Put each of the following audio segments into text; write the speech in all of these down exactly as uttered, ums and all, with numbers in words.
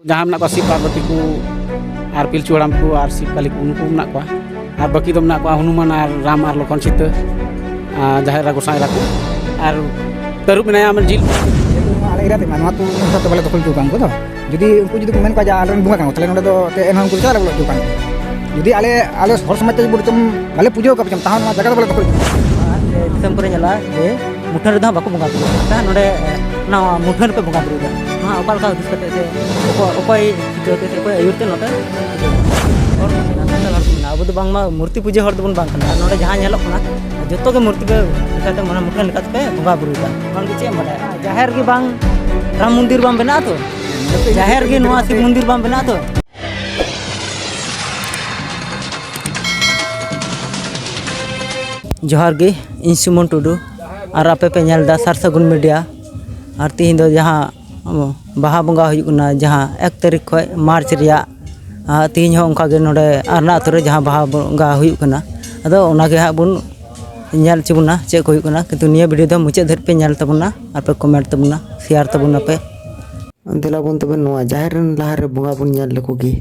ᱡᱟᱦᱟᱸ ᱢᱮᱱᱟᱜ ᱠᱚᱣᱟ ᱥᱤᱵ ᱯᱟᱨᱵᱚᱛᱤ ᱠᱚ ᱟᱨ ᱯᱤᱞᱪᱩ ᱦᱟᱲᱟᱢ ᱠᱚ ᱟᱨ ᱥᱤᱵ ᱠᱟᱹᱞᱤ ᱠᱚ, ᱩᱱᱠᱩ ᱢᱮᱱᱟᱜ ᱠᱚᱣᱟ᱾ ᱟᱨ ᱵᱟᱹᱠᱤ ᱫᱚ ᱢᱮᱱᱟᱜ ᱠᱚᱣᱟ ᱦᱚᱱᱩᱢᱟᱱ ᱟᱨ ᱨᱟᱢ ᱟᱨ ᱞᱚᱠᱷᱚᱱ ᱥᱤᱛᱟᱹ, ᱟᱨ ᱡᱟᱦᱮᱨ ᱮᱨᱟ ᱜᱚᱸᱥᱟᱭ ᱮᱨᱟ ᱠᱚ, ᱟᱨ ᱛᱟᱹᱨᱩᱵ ᱢᱮᱱᱟᱭᱟ ᱟᱢᱟᱜ ᱡᱤᱞ᱾ ᱡᱮᱦᱮᱛᱩ ᱱᱚᱣᱟ ᱟᱞᱮ ᱮᱨᱤᱭᱟ ᱛᱮ ᱢᱟ, ᱱᱚᱣᱟ ᱠᱚ ᱩᱱᱠᱩ ᱫᱚ ᱵᱟᱞᱮ ᱫᱚᱠᱷᱚᱞ ᱦᱚᱪᱚ ᱠᱚᱣᱟ ᱩᱱᱠᱩ ᱫᱚ᱾ ᱡᱩᱫᱤ ᱩᱱᱠᱩ ᱡᱩᱫᱤ ᱠᱚ ᱢᱮᱱ ᱠᱚᱣᱟ ᱡᱮ ᱟᱞᱮᱨᱮᱱ ᱵᱚᱸᱜᱟ ᱠᱟᱱᱟ ᱠᱚ, ᱛᱟᱦᱞᱮ ᱱᱚᱰᱮ ᱫᱚ ᱛᱮ ᱮᱱᱦᱚᱸ ᱩᱱᱠᱩ ᱫᱚ ᱪᱮᱫᱟᱜ ᱞᱮ ᱵᱚᱞᱚ ᱦᱚᱪᱚ ᱠᱚᱣᱟ? ᱡᱩᱫᱤ ᱟᱞᱮ, ᱟᱞᱮ ᱦᱚᱲ ᱥᱚᱢᱟᱡᱽ ᱛᱮ ᱡᱩᱫᱤ ᱵᱚᱞᱚ ᱦᱚᱪᱚᱢ ᱵᱟᱞᱮ ᱯᱩᱡᱟᱹ ᱟᱠᱟᱫ ᱯᱮ ᱪᱚᱝ, ᱛᱟᱦᱚᱸ ᱱᱚᱣᱟ ᱡᱟᱭᱜᱟ ᱫᱚ ᱵᱟᱞᱮ ᱫᱚᱠᱷᱚᱞ ᱦᱚᱪᱚ ᱠᱚᱣᱟ᱾ ᱟᱨ ᱫᱤᱥᱚᱢ ᱠᱚᱨᱮ ᱧᱮᱞᱚᱜᱼᱟ ᱡᱮ ᱢᱩᱴᱷᱟᱹᱱ ᱨᱮᱫᱚ ᱦᱟᱸᱜ ᱵᱟᱠᱚ ᱵᱚᱸᱜᱟ ᱵᱩᱨᱩᱭᱟ, ᱱᱚᱣᱟ ᱢᱩᱴᱷᱟᱹᱱ ᱨᱮᱯᱮ ᱵᱚᱸᱜᱟ ᱵᱩᱨᱩᱭᱮᱫᱟ᱾ ᱱᱚᱣᱟ ᱚᱠᱟ ᱞᱮᱠᱟ ᱦᱩᱫᱤᱥ ᱠᱟᱛᱮ ᱥᱮ ᱚᱠᱚᱭ, ᱚᱠᱚᱭ ᱪᱤᱠᱟᱹ ᱠᱟᱛᱮ ᱥᱮ ᱚᱠᱚᱭ ᱟᱹᱭᱩᱨ ᱛᱮ ᱱᱚᱛᱮ ᱦᱚᱲ ᱠᱚ ᱢᱮᱱᱟᱜᱼᱟ, ᱥᱟᱱᱛᱟᱲ ᱦᱚᱲ ᱠᱚ ᱢᱮᱱᱟᱜᱼᱟ? ᱟᱵᱚ ᱫᱚ ᱵᱟᱝᱢᱟ ᱢᱩᱨᱛᱤ ᱯᱩᱡᱟᱹ ᱦᱚᱲ ᱫᱚᱵᱚᱱ ᱵᱟᱝ ᱠᱟᱱᱟ᱾ ᱟᱨ ᱱᱚᱰᱮ ᱡᱟᱦᱟᱸ ᱧᱮᱞᱚᱜ ᱠᱟᱱᱟ, ᱡᱚᱛᱚ ᱜᱮ ᱢᱩᱨᱛᱤ ᱯᱮ ᱞᱮᱠᱟᱛᱮ, ᱢᱟᱱᱮ ᱢᱩᱴᱷᱟᱹᱱ ᱞᱮᱠᱟᱛᱮ ᱯᱮ ᱵᱚᱸᱜᱟ ᱵᱩᱨᱩᱭᱮᱫᱟ᱾ ᱠᱷᱟᱱ ᱫᱚ ᱪᱮᱫ ᱮᱢ ᱵᱟᱰᱟᱭᱟ? ᱡᱟᱦᱮᱨ ᱜᱮ ᱵᱟᱝ ᱨᱟᱢ ᱢᱚᱱᱫᱤᱨ ᱵᱟᱝ ᱵᱮᱱᱟᱜᱼᱟ ᱛᱚ? ᱡᱟᱦᱮᱨ ᱜᱮ ᱱᱚᱣᱟ ᱥᱤᱵ ᱢᱚᱱᱫᱤᱨ ᱵᱟᱝ ᱵᱮᱱᱟᱜᱼᱟ ᱛᱚ? ᱡᱚᱦᱟᱨ ᱜᱮ, ᱤᱧ ᱥᱩᱢᱚᱱ ᱴᱩᱰᱩ, ᱟᱨ ᱟᱯᱮ ᱯᱮ ᱧᱮᱞ ᱮᱫᱟ ᱥᱟᱨ ᱥᱟᱹᱜᱩᱱ ᱢᱤᱰᱤᱭᱟ᱾ ᱟᱨ ᱛᱤᱦᱤᱧ ᱫᱚ ᱡᱟᱦᱟᱸ ᱵᱟᱦᱟ ᱵᱚᱸᱜᱟ ᱦᱩᱭᱩᱜ ᱠᱟᱱᱟ, ᱡᱟᱦᱟᱸ ᱮᱠ ᱛᱟᱹᱨᱤᱠᱷ ᱠᱷᱚᱱ ᱢᱟᱨᱪ ᱨᱮᱭᱟᱜ, ᱟᱨ ᱛᱤᱦᱤᱧ ᱦᱚᱸ ᱚᱱᱠᱟ ᱜᱮ ᱱᱚᱰᱮ ᱟᱨᱱᱟ ᱟᱹᱛᱩ ᱨᱮ ᱡᱟᱦᱟᱸ ᱵᱟᱦᱟ ᱵᱚᱸᱜᱟ ᱦᱩᱭᱩᱜ ᱠᱟᱱᱟ᱾ ᱟᱫᱚ ᱚᱱᱟ ᱜᱮ ᱦᱟᱸᱜ ᱵᱚᱱ ᱧᱮᱞ ᱦᱚᱪᱚ ᱵᱚᱱᱟ ᱪᱮᱫ ᱠᱚ ᱦᱩᱭᱩᱜ ᱠᱟᱱᱟ, ᱠᱤᱱᱛᱩ ᱱᱤᱭᱟᱹ ᱵᱷᱤᱰᱤᱭᱳ ᱫᱚ ᱢᱩᱪᱟᱹᱫ ᱫᱷᱟᱹᱨᱤᱡ ᱯᱮ ᱧᱮᱞ ᱛᱟᱵᱚᱱᱟ, ᱟᱨ ᱯᱮ ᱠᱚᱢᱮᱱᱴ ᱛᱟᱵᱚᱱᱟ, ᱥᱮᱭᱟᱨ ᱛᱟᱵᱚᱱᱟ ᱯᱮ᱾ ᱫᱮᱞᱟ ᱵᱚᱱ ᱛᱚᱵᱮ ᱱᱚᱣᱟ ᱡᱟᱦᱮᱨ ᱨᱮᱱ ᱞᱟᱦᱟ ᱨᱮ ᱵᱚᱸᱜᱟ ᱵᱚᱱ ᱧᱮᱞ ᱞᱮᱠᱚ ᱜᱮ᱾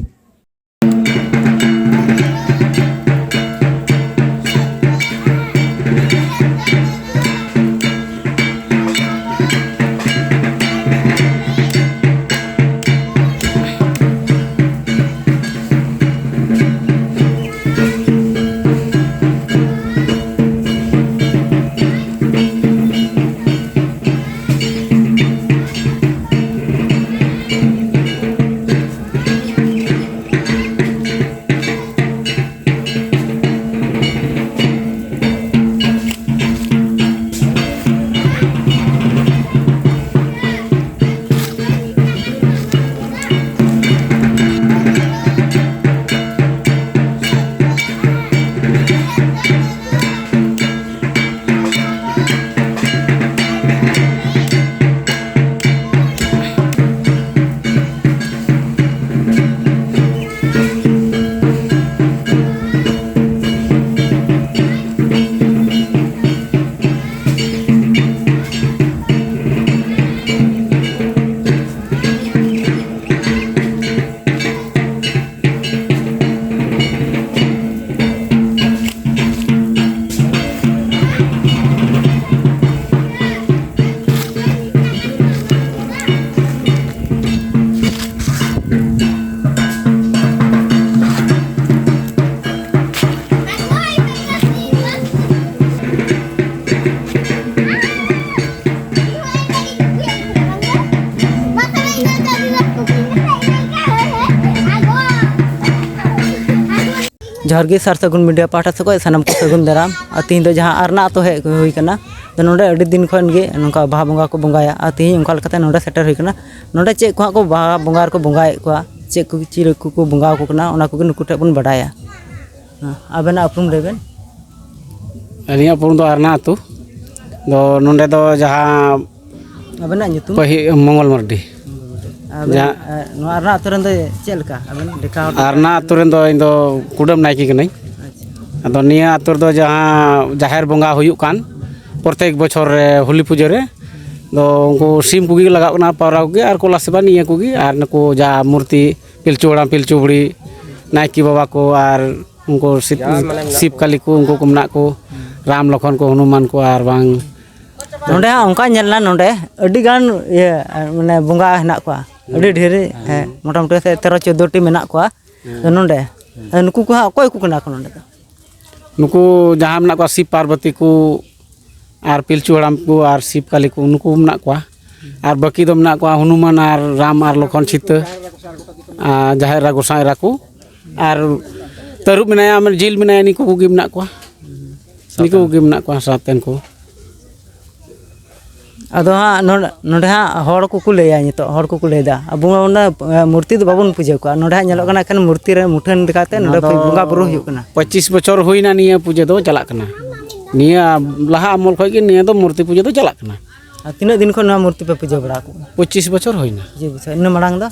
ᱡᱚᱦᱟᱨ ᱜᱮ ᱥᱟᱨ ᱥᱟᱹᱜᱩᱱ ᱢᱤᱰᱤᱭᱟ ᱯᱟᱦᱴᱟ ᱥᱮᱫ ᱠᱷᱚᱱ ᱥᱟᱱᱟᱢ ᱠᱚ ᱥᱟᱹᱜᱩᱱ ᱫᱟᱨᱟᱢ᱾ ᱟᱨ ᱛᱤᱦᱤᱧ ᱫᱚ ᱡᱟᱦᱟᱸ ᱟᱨᱱᱟ ᱟᱹᱛᱩ ᱦᱮᱡ ᱦᱩᱭ ᱠᱟᱱᱟ, ᱛᱚ ᱱᱚᱰᱮ ᱟᱹᱰᱤ ᱫᱤᱱ ᱠᱷᱚᱱ ᱜᱮ ᱱᱚᱝᱠᱟ ᱵᱟᱦᱟ ᱵᱚᱸᱜᱟ ᱠᱚ ᱵᱚᱸᱜᱟᱭᱟ᱾ ᱟᱨ ᱛᱤᱦᱤᱧ ᱚᱱᱠᱟ ᱞᱮᱠᱟᱛᱮ ᱱᱚᱰᱮ ᱥᱮᱴᱮᱨ ᱦᱩᱭ ᱠᱟᱱᱟ᱾ ᱱᱚᱰᱮ ᱪᱮᱫ ᱠᱚ ᱦᱟᱸᱜ ᱠᱚ ᱵᱟᱦᱟ ᱵᱚᱸᱜᱟ ᱨᱮᱠᱚ ᱵᱚᱸᱜᱟᱭᱮᱫ ᱠᱚᱣᱟ, ᱪᱮᱫ ᱠᱚ ᱪᱤᱞᱤ ᱠᱚᱠᱚ ᱵᱚᱸᱜᱟ ᱟᱠᱚ ᱠᱟᱱᱟ, ᱚᱱᱟ ᱠᱚᱜᱮ ᱱᱩᱠᱩ ᱴᱷᱮᱱ ᱵᱚᱱ ᱵᱟᱰᱟᱭᱟ᱾ ᱦᱮᱸ, ᱟᱵᱮᱱᱟᱜ ᱩᱯᱨᱩᱢ ᱞᱟᱹᱭ ᱵᱮᱱ᱾ ᱟᱹᱞᱤᱧᱟᱜ ᱩᱯᱨᱩᱢ ᱫᱚ ᱟᱨᱱᱟ ᱟᱹᱛᱩ ᱫᱚ, ᱱᱚᱰᱮ ᱫᱚ ᱡᱟᱦᱟᱸ ᱟᱵᱮᱱᱟᱜ ᱧᱩᱛᱩᱢ? ᱯᱟᱹᱦᱤ ᱢᱚᱝᱜᱚᱞ ᱢᱟᱨᱰᱤ᱾ ᱟᱵᱮᱱ, ᱡᱟᱦᱟᱸ ᱮ, ᱱᱚᱣᱟ ᱟᱨᱱᱟ ᱟᱹᱛᱩ ᱨᱮᱱ ᱫᱚ ᱪᱮᱫ ᱞᱮᱠᱟ ᱟᱵᱮᱱ ᱞᱮᱠᱷᱟ ᱦᱚᱲ? ᱟᱨᱱᱟ ᱟᱹᱛᱩ ᱨᱮᱱ ᱫᱚ ᱤᱧ ᱫᱚ ᱠᱩᱰᱟᱹᱢ ᱱᱟᱭᱠᱮ ᱠᱟᱹᱱᱟᱹᱧ᱾ ᱟᱪᱪᱷᱟ᱾ ᱟᱫᱚ ᱱᱤᱭᱟᱹ ᱟᱹᱛᱩ ᱨᱮᱫᱚ ᱡᱟᱦᱟᱸ ᱡᱟᱦᱮᱨ ᱵᱚᱸᱜᱟ ᱦᱩᱭᱩᱜ ᱠᱟᱱ ᱯᱨᱚᱛᱮᱠ ᱵᱚᱪᱷᱚᱨ ᱨᱮ ᱦᱳᱞᱤ ᱯᱩᱡᱟᱹ ᱨᱮ, ᱫᱚ ᱩᱱᱠᱩ ᱥᱤᱢ ᱠᱚᱜᱮ ᱞᱟᱜᱟᱜ ᱠᱟᱱᱟ, ᱯᱟᱣᱨᱟ ᱠᱚᱜᱮ ᱟᱨ ᱠᱚᱞᱟ ᱥᱮᱵᱟ, ᱱᱤᱭᱟᱹ ᱠᱚᱜᱮ᱾ ᱟᱨ ᱱᱩᱠᱩ ᱡᱟ ᱢᱩᱨᱛᱤ ᱯᱤᱞᱪᱩ ᱦᱟᱲᱟᱢ ᱯᱤᱞᱪᱩ ᱵᱩᱲᱦᱤ, ᱱᱟᱭᱠᱮ ᱵᱟᱵᱟ ᱠᱚ ᱟᱨ ᱩᱱᱠᱩ ᱥᱤᱵ-, ᱥᱤᱵ ᱠᱟᱹᱞᱤ ᱠᱚ, ᱩᱱᱠᱩ ᱠᱚ ᱢᱮᱱᱟᱜ ᱠᱚ, ᱨᱟᱢ ᱞᱚᱠᱷᱚᱱ ᱠᱚ, ᱦᱚᱱᱩᱢᱟᱱ ᱠᱚ, ᱟᱨ ᱵᱟᱝ ᱱᱚᱰᱮ ᱦᱟᱸᱜ ᱚᱱᱠᱟ ᱧᱮᱞ ᱮᱱᱟ, ᱱᱚᱰᱮ ᱟᱹᱰᱤ ᱜᱟᱱ ᱤᱭᱟᱹ, ᱢᱟᱱᱮ ᱵᱚᱸᱜᱟ ᱦᱮᱱᱟᱜ ᱠᱚᱣᱟ, ᱟᱹᱰᱤ ᱰᱷᱮᱨ, ᱦᱮᱸ, ᱢᱚᱴᱟᱢᱩᱴᱤ ᱛᱮᱨᱚ ᱪᱳᱫᱽᱫᱳ ᱴᱤ ᱢᱮᱱᱟᱜ ᱠᱚᱣᱟ᱾ ᱦᱮᱸ᱾ ᱱᱚᱰᱮ ᱱᱩᱠᱩ ᱠᱚ ᱦᱟᱸᱜ ᱚᱠᱚᱭ ᱠᱚ ᱠᱟᱱᱟ ᱠᱚ ᱱᱚᱰᱮ ᱫᱚ? ᱱᱩᱠᱩ ᱡᱟᱦᱟᱸ ᱢᱮᱱᱟᱜ ᱠᱚᱣᱟ, ᱥᱤᱵ ᱯᱟᱨᱵᱚᱛᱤ ᱠᱚ ᱟᱨ ᱯᱤᱞᱪᱩ ᱦᱟᱲᱟᱢ ᱠᱚ ᱟᱨ ᱥᱤᱵ ᱠᱟᱹᱞᱤ ᱠᱚ, ᱱᱩᱠᱩ ᱢᱮᱱᱟᱜ ᱠᱚᱣᱟ᱾ ᱟᱨ ᱵᱟᱹᱠᱤ ᱫᱚ ᱢᱮᱱᱟᱜ ᱠᱚᱣᱟ ᱦᱚᱱᱩᱢᱟᱱ ᱟᱨ ᱨᱟᱢ ᱟᱨ ᱞᱚᱠᱷᱚᱱ ᱥᱤᱛᱟᱹ, ᱟᱨ ᱡᱟᱦᱮᱨ ᱮᱨᱟ, ᱜᱚᱸᱥᱟᱭ ᱮᱨᱟ ᱠᱚ, ᱟᱨ ᱛᱟᱹᱨᱩᱵ ᱢᱮᱱᱟᱭᱟ, ᱡᱤᱞ ᱢᱮᱱᱟᱭᱟ, ᱱᱤᱠᱩ ᱠᱚᱜᱮ ᱢᱮᱱᱟᱜ ᱠᱚᱣᱟ᱾ ᱱᱤᱠᱩ ᱠᱚᱜᱮ ᱢᱮᱱᱟᱜ ᱠᱚᱣᱟ ᱥᱟᱶᱛᱮᱱ ᱠᱚ᱾ ᱟᱫᱚ ᱦᱟᱸᱜ ᱱᱚᱰᱮ, ᱱᱚᱰᱮ ᱦᱟᱸᱜ ᱦᱚᱲ ᱠᱚᱠᱚ ᱞᱟᱹᱭᱟ, ᱱᱤᱛᱚᱜ ᱦᱚᱲ ᱠᱚᱠᱚ ᱞᱟᱹᱭᱫᱟ, ᱟᱵᱚ ᱢᱟ ᱚᱱᱟ, ᱮ, ᱢᱩᱨᱛᱤ ᱫᱚ ᱵᱟᱵᱚᱱ ᱯᱩᱡᱟᱹ ᱠᱚᱣᱟ᱾ ᱱᱚᱰᱮ ᱦᱟᱸᱜ ᱧᱮᱞᱚᱜ ᱠᱟᱱᱟ ᱮᱠᱷᱮᱱ ᱢᱩᱨᱛᱤ ᱨᱮ ᱢᱩᱴᱷᱟᱹᱱ ᱞᱮᱠᱟᱛᱮ ᱚᱱᱟ ᱱᱚᱰᱮ ᱫᱚ ᱵᱚᱸᱜᱟ ᱵᱩᱨᱩ ᱦᱩᱭᱩᱜ ᱠᱟᱱᱟ᱾ ᱯᱚᱸᱪᱤᱥ ᱵᱚᱪᱷᱚᱨ ᱦᱩᱭᱱᱟ ᱱᱤᱭᱟᱹ ᱯᱩᱡᱟᱹ ᱫᱚ ᱪᱟᱞᱟᱜ ᱠᱟᱱᱟ᱾ ᱱᱤᱭᱟᱹ ᱞᱟᱦᱟ ᱟᱢᱚᱞ ᱠᱷᱚᱡ ᱜᱮ ᱱᱤᱭᱟᱹ ᱫᱚ ᱢᱩᱨᱛᱤ ᱯᱩᱡᱟᱹ ᱫᱚ ᱪᱟᱞᱟᱜ ᱠᱟᱱᱟ᱾ ᱟᱨ ᱛᱤᱱᱟᱹᱜ ᱫᱤᱱ ᱠᱷᱚᱱ ᱱᱚᱣᱟ ᱢᱩᱨᱛᱤ ᱯᱮ ᱯᱩᱡᱟᱹ ᱵᱟᱲᱟ ᱟᱠᱚ ᱠᱟᱱᱟ? ᱯᱚᱸᱪᱤᱥ ᱵᱚᱪᱷᱚᱨ ᱦᱩᱭᱱᱟ᱾ ᱯᱚᱸᱪᱤᱥ ᱵᱚᱪᱷᱚᱨ᱾ ᱤᱱᱟᱹ ᱢᱟᱲᱟᱝ ᱫᱚ?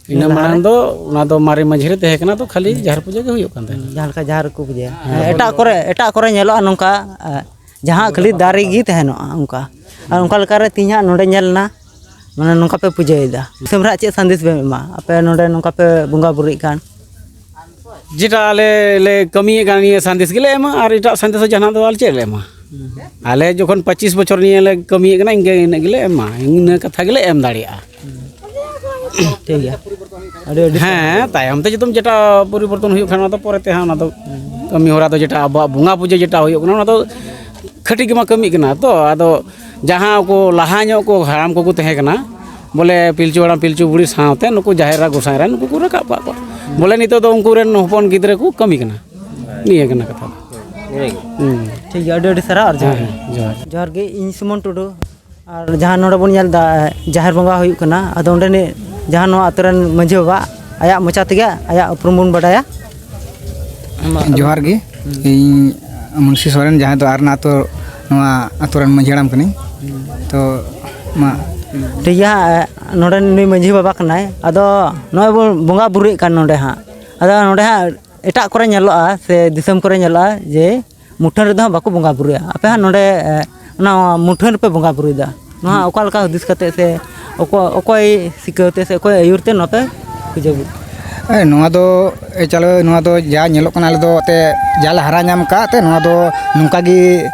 ᱤᱱᱟᱹ ᱤᱱᱟᱹ ᱞᱟᱦᱟ ᱢᱟᱲᱟᱝ ᱨᱮ? ᱫᱚ ᱚᱱᱟ ᱫᱚ ᱢᱟᱨᱮ ᱢᱟᱹᱡᱷᱤ ᱨᱮ ᱛᱟᱦᱮᱸ ᱠᱟᱱᱟ, ᱛᱚ ᱠᱷᱟᱹᱞᱤ ᱡᱟᱦᱮᱨ ᱯᱩᱡᱟᱹ ᱜᱮ ᱦᱩᱭᱩᱜ ᱠᱟᱱ ᱛᱟᱦᱮᱸᱱᱟ᱾ ᱦᱩᱸ, ᱡᱟᱦᱟᱸ ᱞᱮᱠᱟ ᱡᱟᱦᱮᱨ ᱨᱮᱠᱚ ᱯᱩᱡᱟᱹᱭᱟ᱾ ᱦᱮᱸ, ᱦᱮᱸ, ᱮᱴᱟᱜ ᱠᱚᱨᱮ, ᱮᱴᱟᱜ ᱠᱚᱨᱮ ᱧᱮᱞᱚᱜᱼᱟ ᱱᱚᱝᱠᱟ, ᱮ, ᱡᱟᱦᱟᱸ ᱠᱷᱟᱹᱞᱤ ᱫᱟᱨᱮ ᱜᱮ ᱛᱟᱦᱮᱱᱚᱜᱼᱟ ᱚᱱᱠᱟ᱾ ᱟᱨ ᱚᱱᱠᱟ ᱞᱮᱠᱟᱨᱮ ᱛᱮᱦᱮᱧ ᱦᱟᱸᱜ ᱱᱚᱰᱮ ᱧᱮᱞ ᱮᱱᱟ, ᱢᱟᱱᱮ ᱱᱚᱝᱠᱟ ᱯᱮ ᱯᱩᱡᱟᱹᱭᱮᱫᱟ᱾ ᱫᱤᱥᱚᱢ ᱨᱮ ᱦᱟᱸᱜ ᱪᱮᱫ ᱥᱟᱸᱫᱮᱥ ᱯᱮ ᱮᱢᱟ? ᱟᱯᱮ ᱱᱚᱰᱮ ᱱᱚᱝᱠᱟ ᱯᱮ ᱵᱚᱸᱜᱟ ᱵᱩᱨᱩᱭᱮᱫ ᱠᱟᱱ? ᱡᱮᱴᱟ ᱟᱞᱮ ᱞᱮ ᱠᱟᱹᱢᱤᱭᱮᱫ ᱠᱟᱱ, ᱱᱤᱭᱟᱹ ᱥᱟᱸᱫᱮᱥ ᱜᱮᱞᱮ ᱮᱢᱟ, ᱟᱨ ᱮᱴᱟᱜ ᱥᱟᱸᱫᱮᱥ ᱫᱚ ᱡᱟᱦᱟᱱᱟᱜ ᱫᱚ ᱟᱞᱮ ᱪᱮᱫ ᱞᱮ ᱮᱢᱟ? ᱟᱞᱮ ᱡᱚᱠᱷᱚᱱ ᱯᱚᱸᱪᱤᱥ ᱵᱚᱪᱷᱚᱨ ᱱᱤᱭᱟᱹ ᱞᱮ ᱠᱟᱹᱢᱤᱭᱮᱫ ᱠᱟᱱᱟ, ᱤᱱᱠᱟᱹ ᱤᱱᱟᱹᱜ ᱜᱮᱞᱮ ᱮᱢᱟ, ᱤᱱᱟᱹ ᱠᱟᱛᱷᱟ ᱜᱮᱞᱮ ᱮᱢ ᱫᱟᱲᱮᱭᱟᱜᱼᱟ᱾ ᱴᱷᱤᱠ ᱜᱮᱭᱟ᱾ ᱟᱹᱰᱤ, ᱟᱹᱰᱤ ᱦᱮᱸ, ᱛᱟᱭᱚᱢ ᱛᱮ ᱡᱩᱫᱤ ᱡᱮᱴᱟ ᱯᱚᱨᱤᱵᱚᱨᱛᱚᱱ ᱦᱩᱭᱩᱜ ᱠᱷᱟᱱ, ᱚᱱᱟ ᱫᱚ ᱯᱚᱨᱮ ᱛᱮ ᱦᱟᱸᱜ, ᱚᱱᱟ ᱫᱚ ᱠᱟᱹᱢᱤ ᱦᱚᱨᱟ ᱫᱚ ᱡᱮᱴᱟ ᱟᱵᱚᱣᱟᱜ ᱵᱚᱸᱜᱟ ᱯᱩᱡᱟᱹ ᱡᱮᱴᱟ ᱦᱩᱭᱩᱜ ᱠᱟᱱᱟ, ᱚᱱᱟ ᱫᱚ ᱠᱷᱟᱹᱴᱤ ᱜᱮᱢᱟ ᱠᱟᱹᱢᱤᱜ ᱠᱟᱱᱟ᱾ ᱛᱚ ᱟᱫᱚ ᱡᱟᱦᱟᱸ ᱠᱚ ᱞᱟᱦᱟ ᱧᱚᱜ ᱠᱚ ᱦᱟᱲᱟᱢ ᱠᱚᱠᱚ ᱛᱟᱦᱮᱸ ᱠᱟᱱᱟ, ᱵᱚᱞᱮ ᱯᱤᱞᱪᱩ ᱦᱟᱲᱟᱢ ᱯᱤᱞᱪᱩ ᱵᱩᱲᱦᱤ ᱥᱟᱶᱛᱮ ᱱᱩᱠᱩ ᱡᱟᱦᱮᱨ ᱮᱨᱟ ᱜᱚᱸᱥᱟᱭ ᱮᱨᱟ ᱱᱩᱠᱩ ᱠᱚ ᱨᱟᱠᱟᱵ ᱠᱟᱜ ᱠᱚᱣᱟ᱾ ᱵᱚᱞᱮ ᱱᱤᱛᱚᱜ ᱫᱚ ᱩᱱᱠᱩ ᱨᱮᱱ ᱦᱚᱯᱚᱱ ᱜᱤᱫᱽᱨᱟᱹ ᱠᱚ ᱠᱟᱹᱢᱤ ᱠᱟᱱᱟ᱾ ᱱᱤᱭᱟᱹ ᱠᱟᱱᱟ ᱠᱟᱛᱷᱟ ᱫᱚ᱾ ᱦᱩᱸ᱾ ᱴᱷᱤᱠ ᱜᱮᱭᱟ, ᱟᱹᱰᱤ ᱟᱹᱰᱤ ᱥᱟᱨᱦᱟᱣ ᱟᱨ ᱡᱚᱦᱟᱨ᱾ ᱦᱮᱸ, ᱡᱚᱦᱟᱨ᱾ ᱡᱚᱦᱟᱨ ᱜᱮ, ᱤᱧ ᱥᱩᱢᱚᱱ ᱴᱩᱰᱩ᱾ ᱟᱨ ᱡᱟᱦᱟᱸ ᱱᱚᱰᱮ ᱵᱚᱱ ᱧᱮᱞ ᱮᱫᱟ, ᱡᱟᱦᱮᱨ ᱵᱚᱸᱜᱟ ᱦᱩᱭᱩᱜ ᱠᱟᱱᱟ, ᱟᱫᱚ ᱚᱸᱰᱮᱱᱤᱡ ᱡᱟᱦᱟᱸ ᱱᱚᱣᱟ ᱟᱛᱳ ᱨᱮᱱ ᱢᱟᱺᱡᱷᱤ ᱵᱟᱵᱟ, ᱟᱭᱟᱜ ᱢᱚᱪᱟ ᱛᱮᱜᱮ ᱟᱭᱟᱜ ᱩᱯᱨᱩᱢ ᱵᱚᱱ ᱵᱟᱰᱟᱭᱟ᱾ ᱡᱚᱦᱟᱨ ᱜᱮ, ᱤᱧ ᱢᱩᱱᱥᱤ ᱥᱚᱨᱮᱱ, ᱡᱟᱦᱟᱸᱭ ᱫᱚ ᱟᱨᱱᱟ ᱟᱛᱳ, ᱱᱚᱣᱟ ᱟᱛᱳ ᱨᱮᱱ ᱢᱟᱺᱡᱷᱤ ᱦᱟᱲᱟᱢ ᱠᱟᱹᱱᱟᱹᱧ᱾ ᱛᱚ ᱢᱟ᱾ ᱴᱷᱤᱠ ᱜᱮᱭᱟ ᱦᱟᱸᱜ, ᱱᱚᱰᱮ ᱱᱩᱭ ᱢᱟᱺᱡᱷᱤ ᱵᱟᱵᱟ ᱠᱟᱱᱟᱭ, ᱟᱫᱚ ᱱᱚᱜᱼᱚᱭ ᱵᱚᱱ ᱵᱚᱸᱜᱟ ᱵᱩᱨᱩᱭᱮᱫ ᱠᱟᱱ ᱱᱚᱰᱮ ᱦᱟᱸᱜ, ᱟᱫᱚ ᱱᱚᱰᱮ ᱦᱟᱸᱜ ᱮᱴᱟᱜ ᱠᱚᱨᱮ ᱧᱮᱞᱚᱜᱼᱟ ᱥᱮ ᱫᱤᱥᱚᱢ ᱠᱚᱨᱮ ᱧᱮᱞᱚᱜᱼᱟ ᱡᱮ ᱢᱩᱴᱷᱟᱹᱱ ᱨᱮᱫᱚ ᱦᱟᱸᱜ ᱵᱟᱠᱚ ᱵᱚᱸᱜᱟ ᱵᱩᱨᱩᱭᱟ᱾ ᱟᱯᱮ ᱦᱟᱸᱜ ᱱᱚᱰᱮ, ᱮ, ᱚᱱᱟ ᱢᱩᱴᱷᱟᱹᱱ ᱨᱮᱯᱮ ᱵᱚᱸᱜᱟ ᱵᱩᱨᱩᱭᱮᱫᱟ᱾ ᱱᱚᱣᱟ ᱚᱠᱟ ᱞᱮᱠᱟ ᱦᱩᱫᱤᱥ ᱠᱟᱛᱮ ᱥᱮ ᱚᱠᱚ-, ᱚᱠᱚᱭ ᱥᱤᱠᱟᱹᱣ ᱛᱮ ᱥᱮ ᱚᱠᱚᱭ ᱟᱹᱭᱩᱨ ᱛᱮ ᱱᱚᱣᱟ ᱯᱮ ᱯᱩᱡᱟᱹ ᱵᱩ-? ᱦᱮᱸ, ᱱᱚᱣᱟ ᱫᱚ, ᱮ, ᱪᱟᱞᱟᱣ, ᱱᱚᱣᱟ ᱫᱚ ᱡᱟ ᱧᱮᱞᱚᱜ ᱠᱟᱱᱟ, ᱟᱞᱮ ᱫᱚ ᱮᱱᱛᱮ ᱡᱟ ᱞᱮ ᱦᱟᱨᱟ ᱧᱟᱢ ᱟᱠᱟᱫ ᱛᱮ ᱱᱚᱣᱟ ᱫᱚ ᱱᱚᱝᱠᱟ ᱜᱮ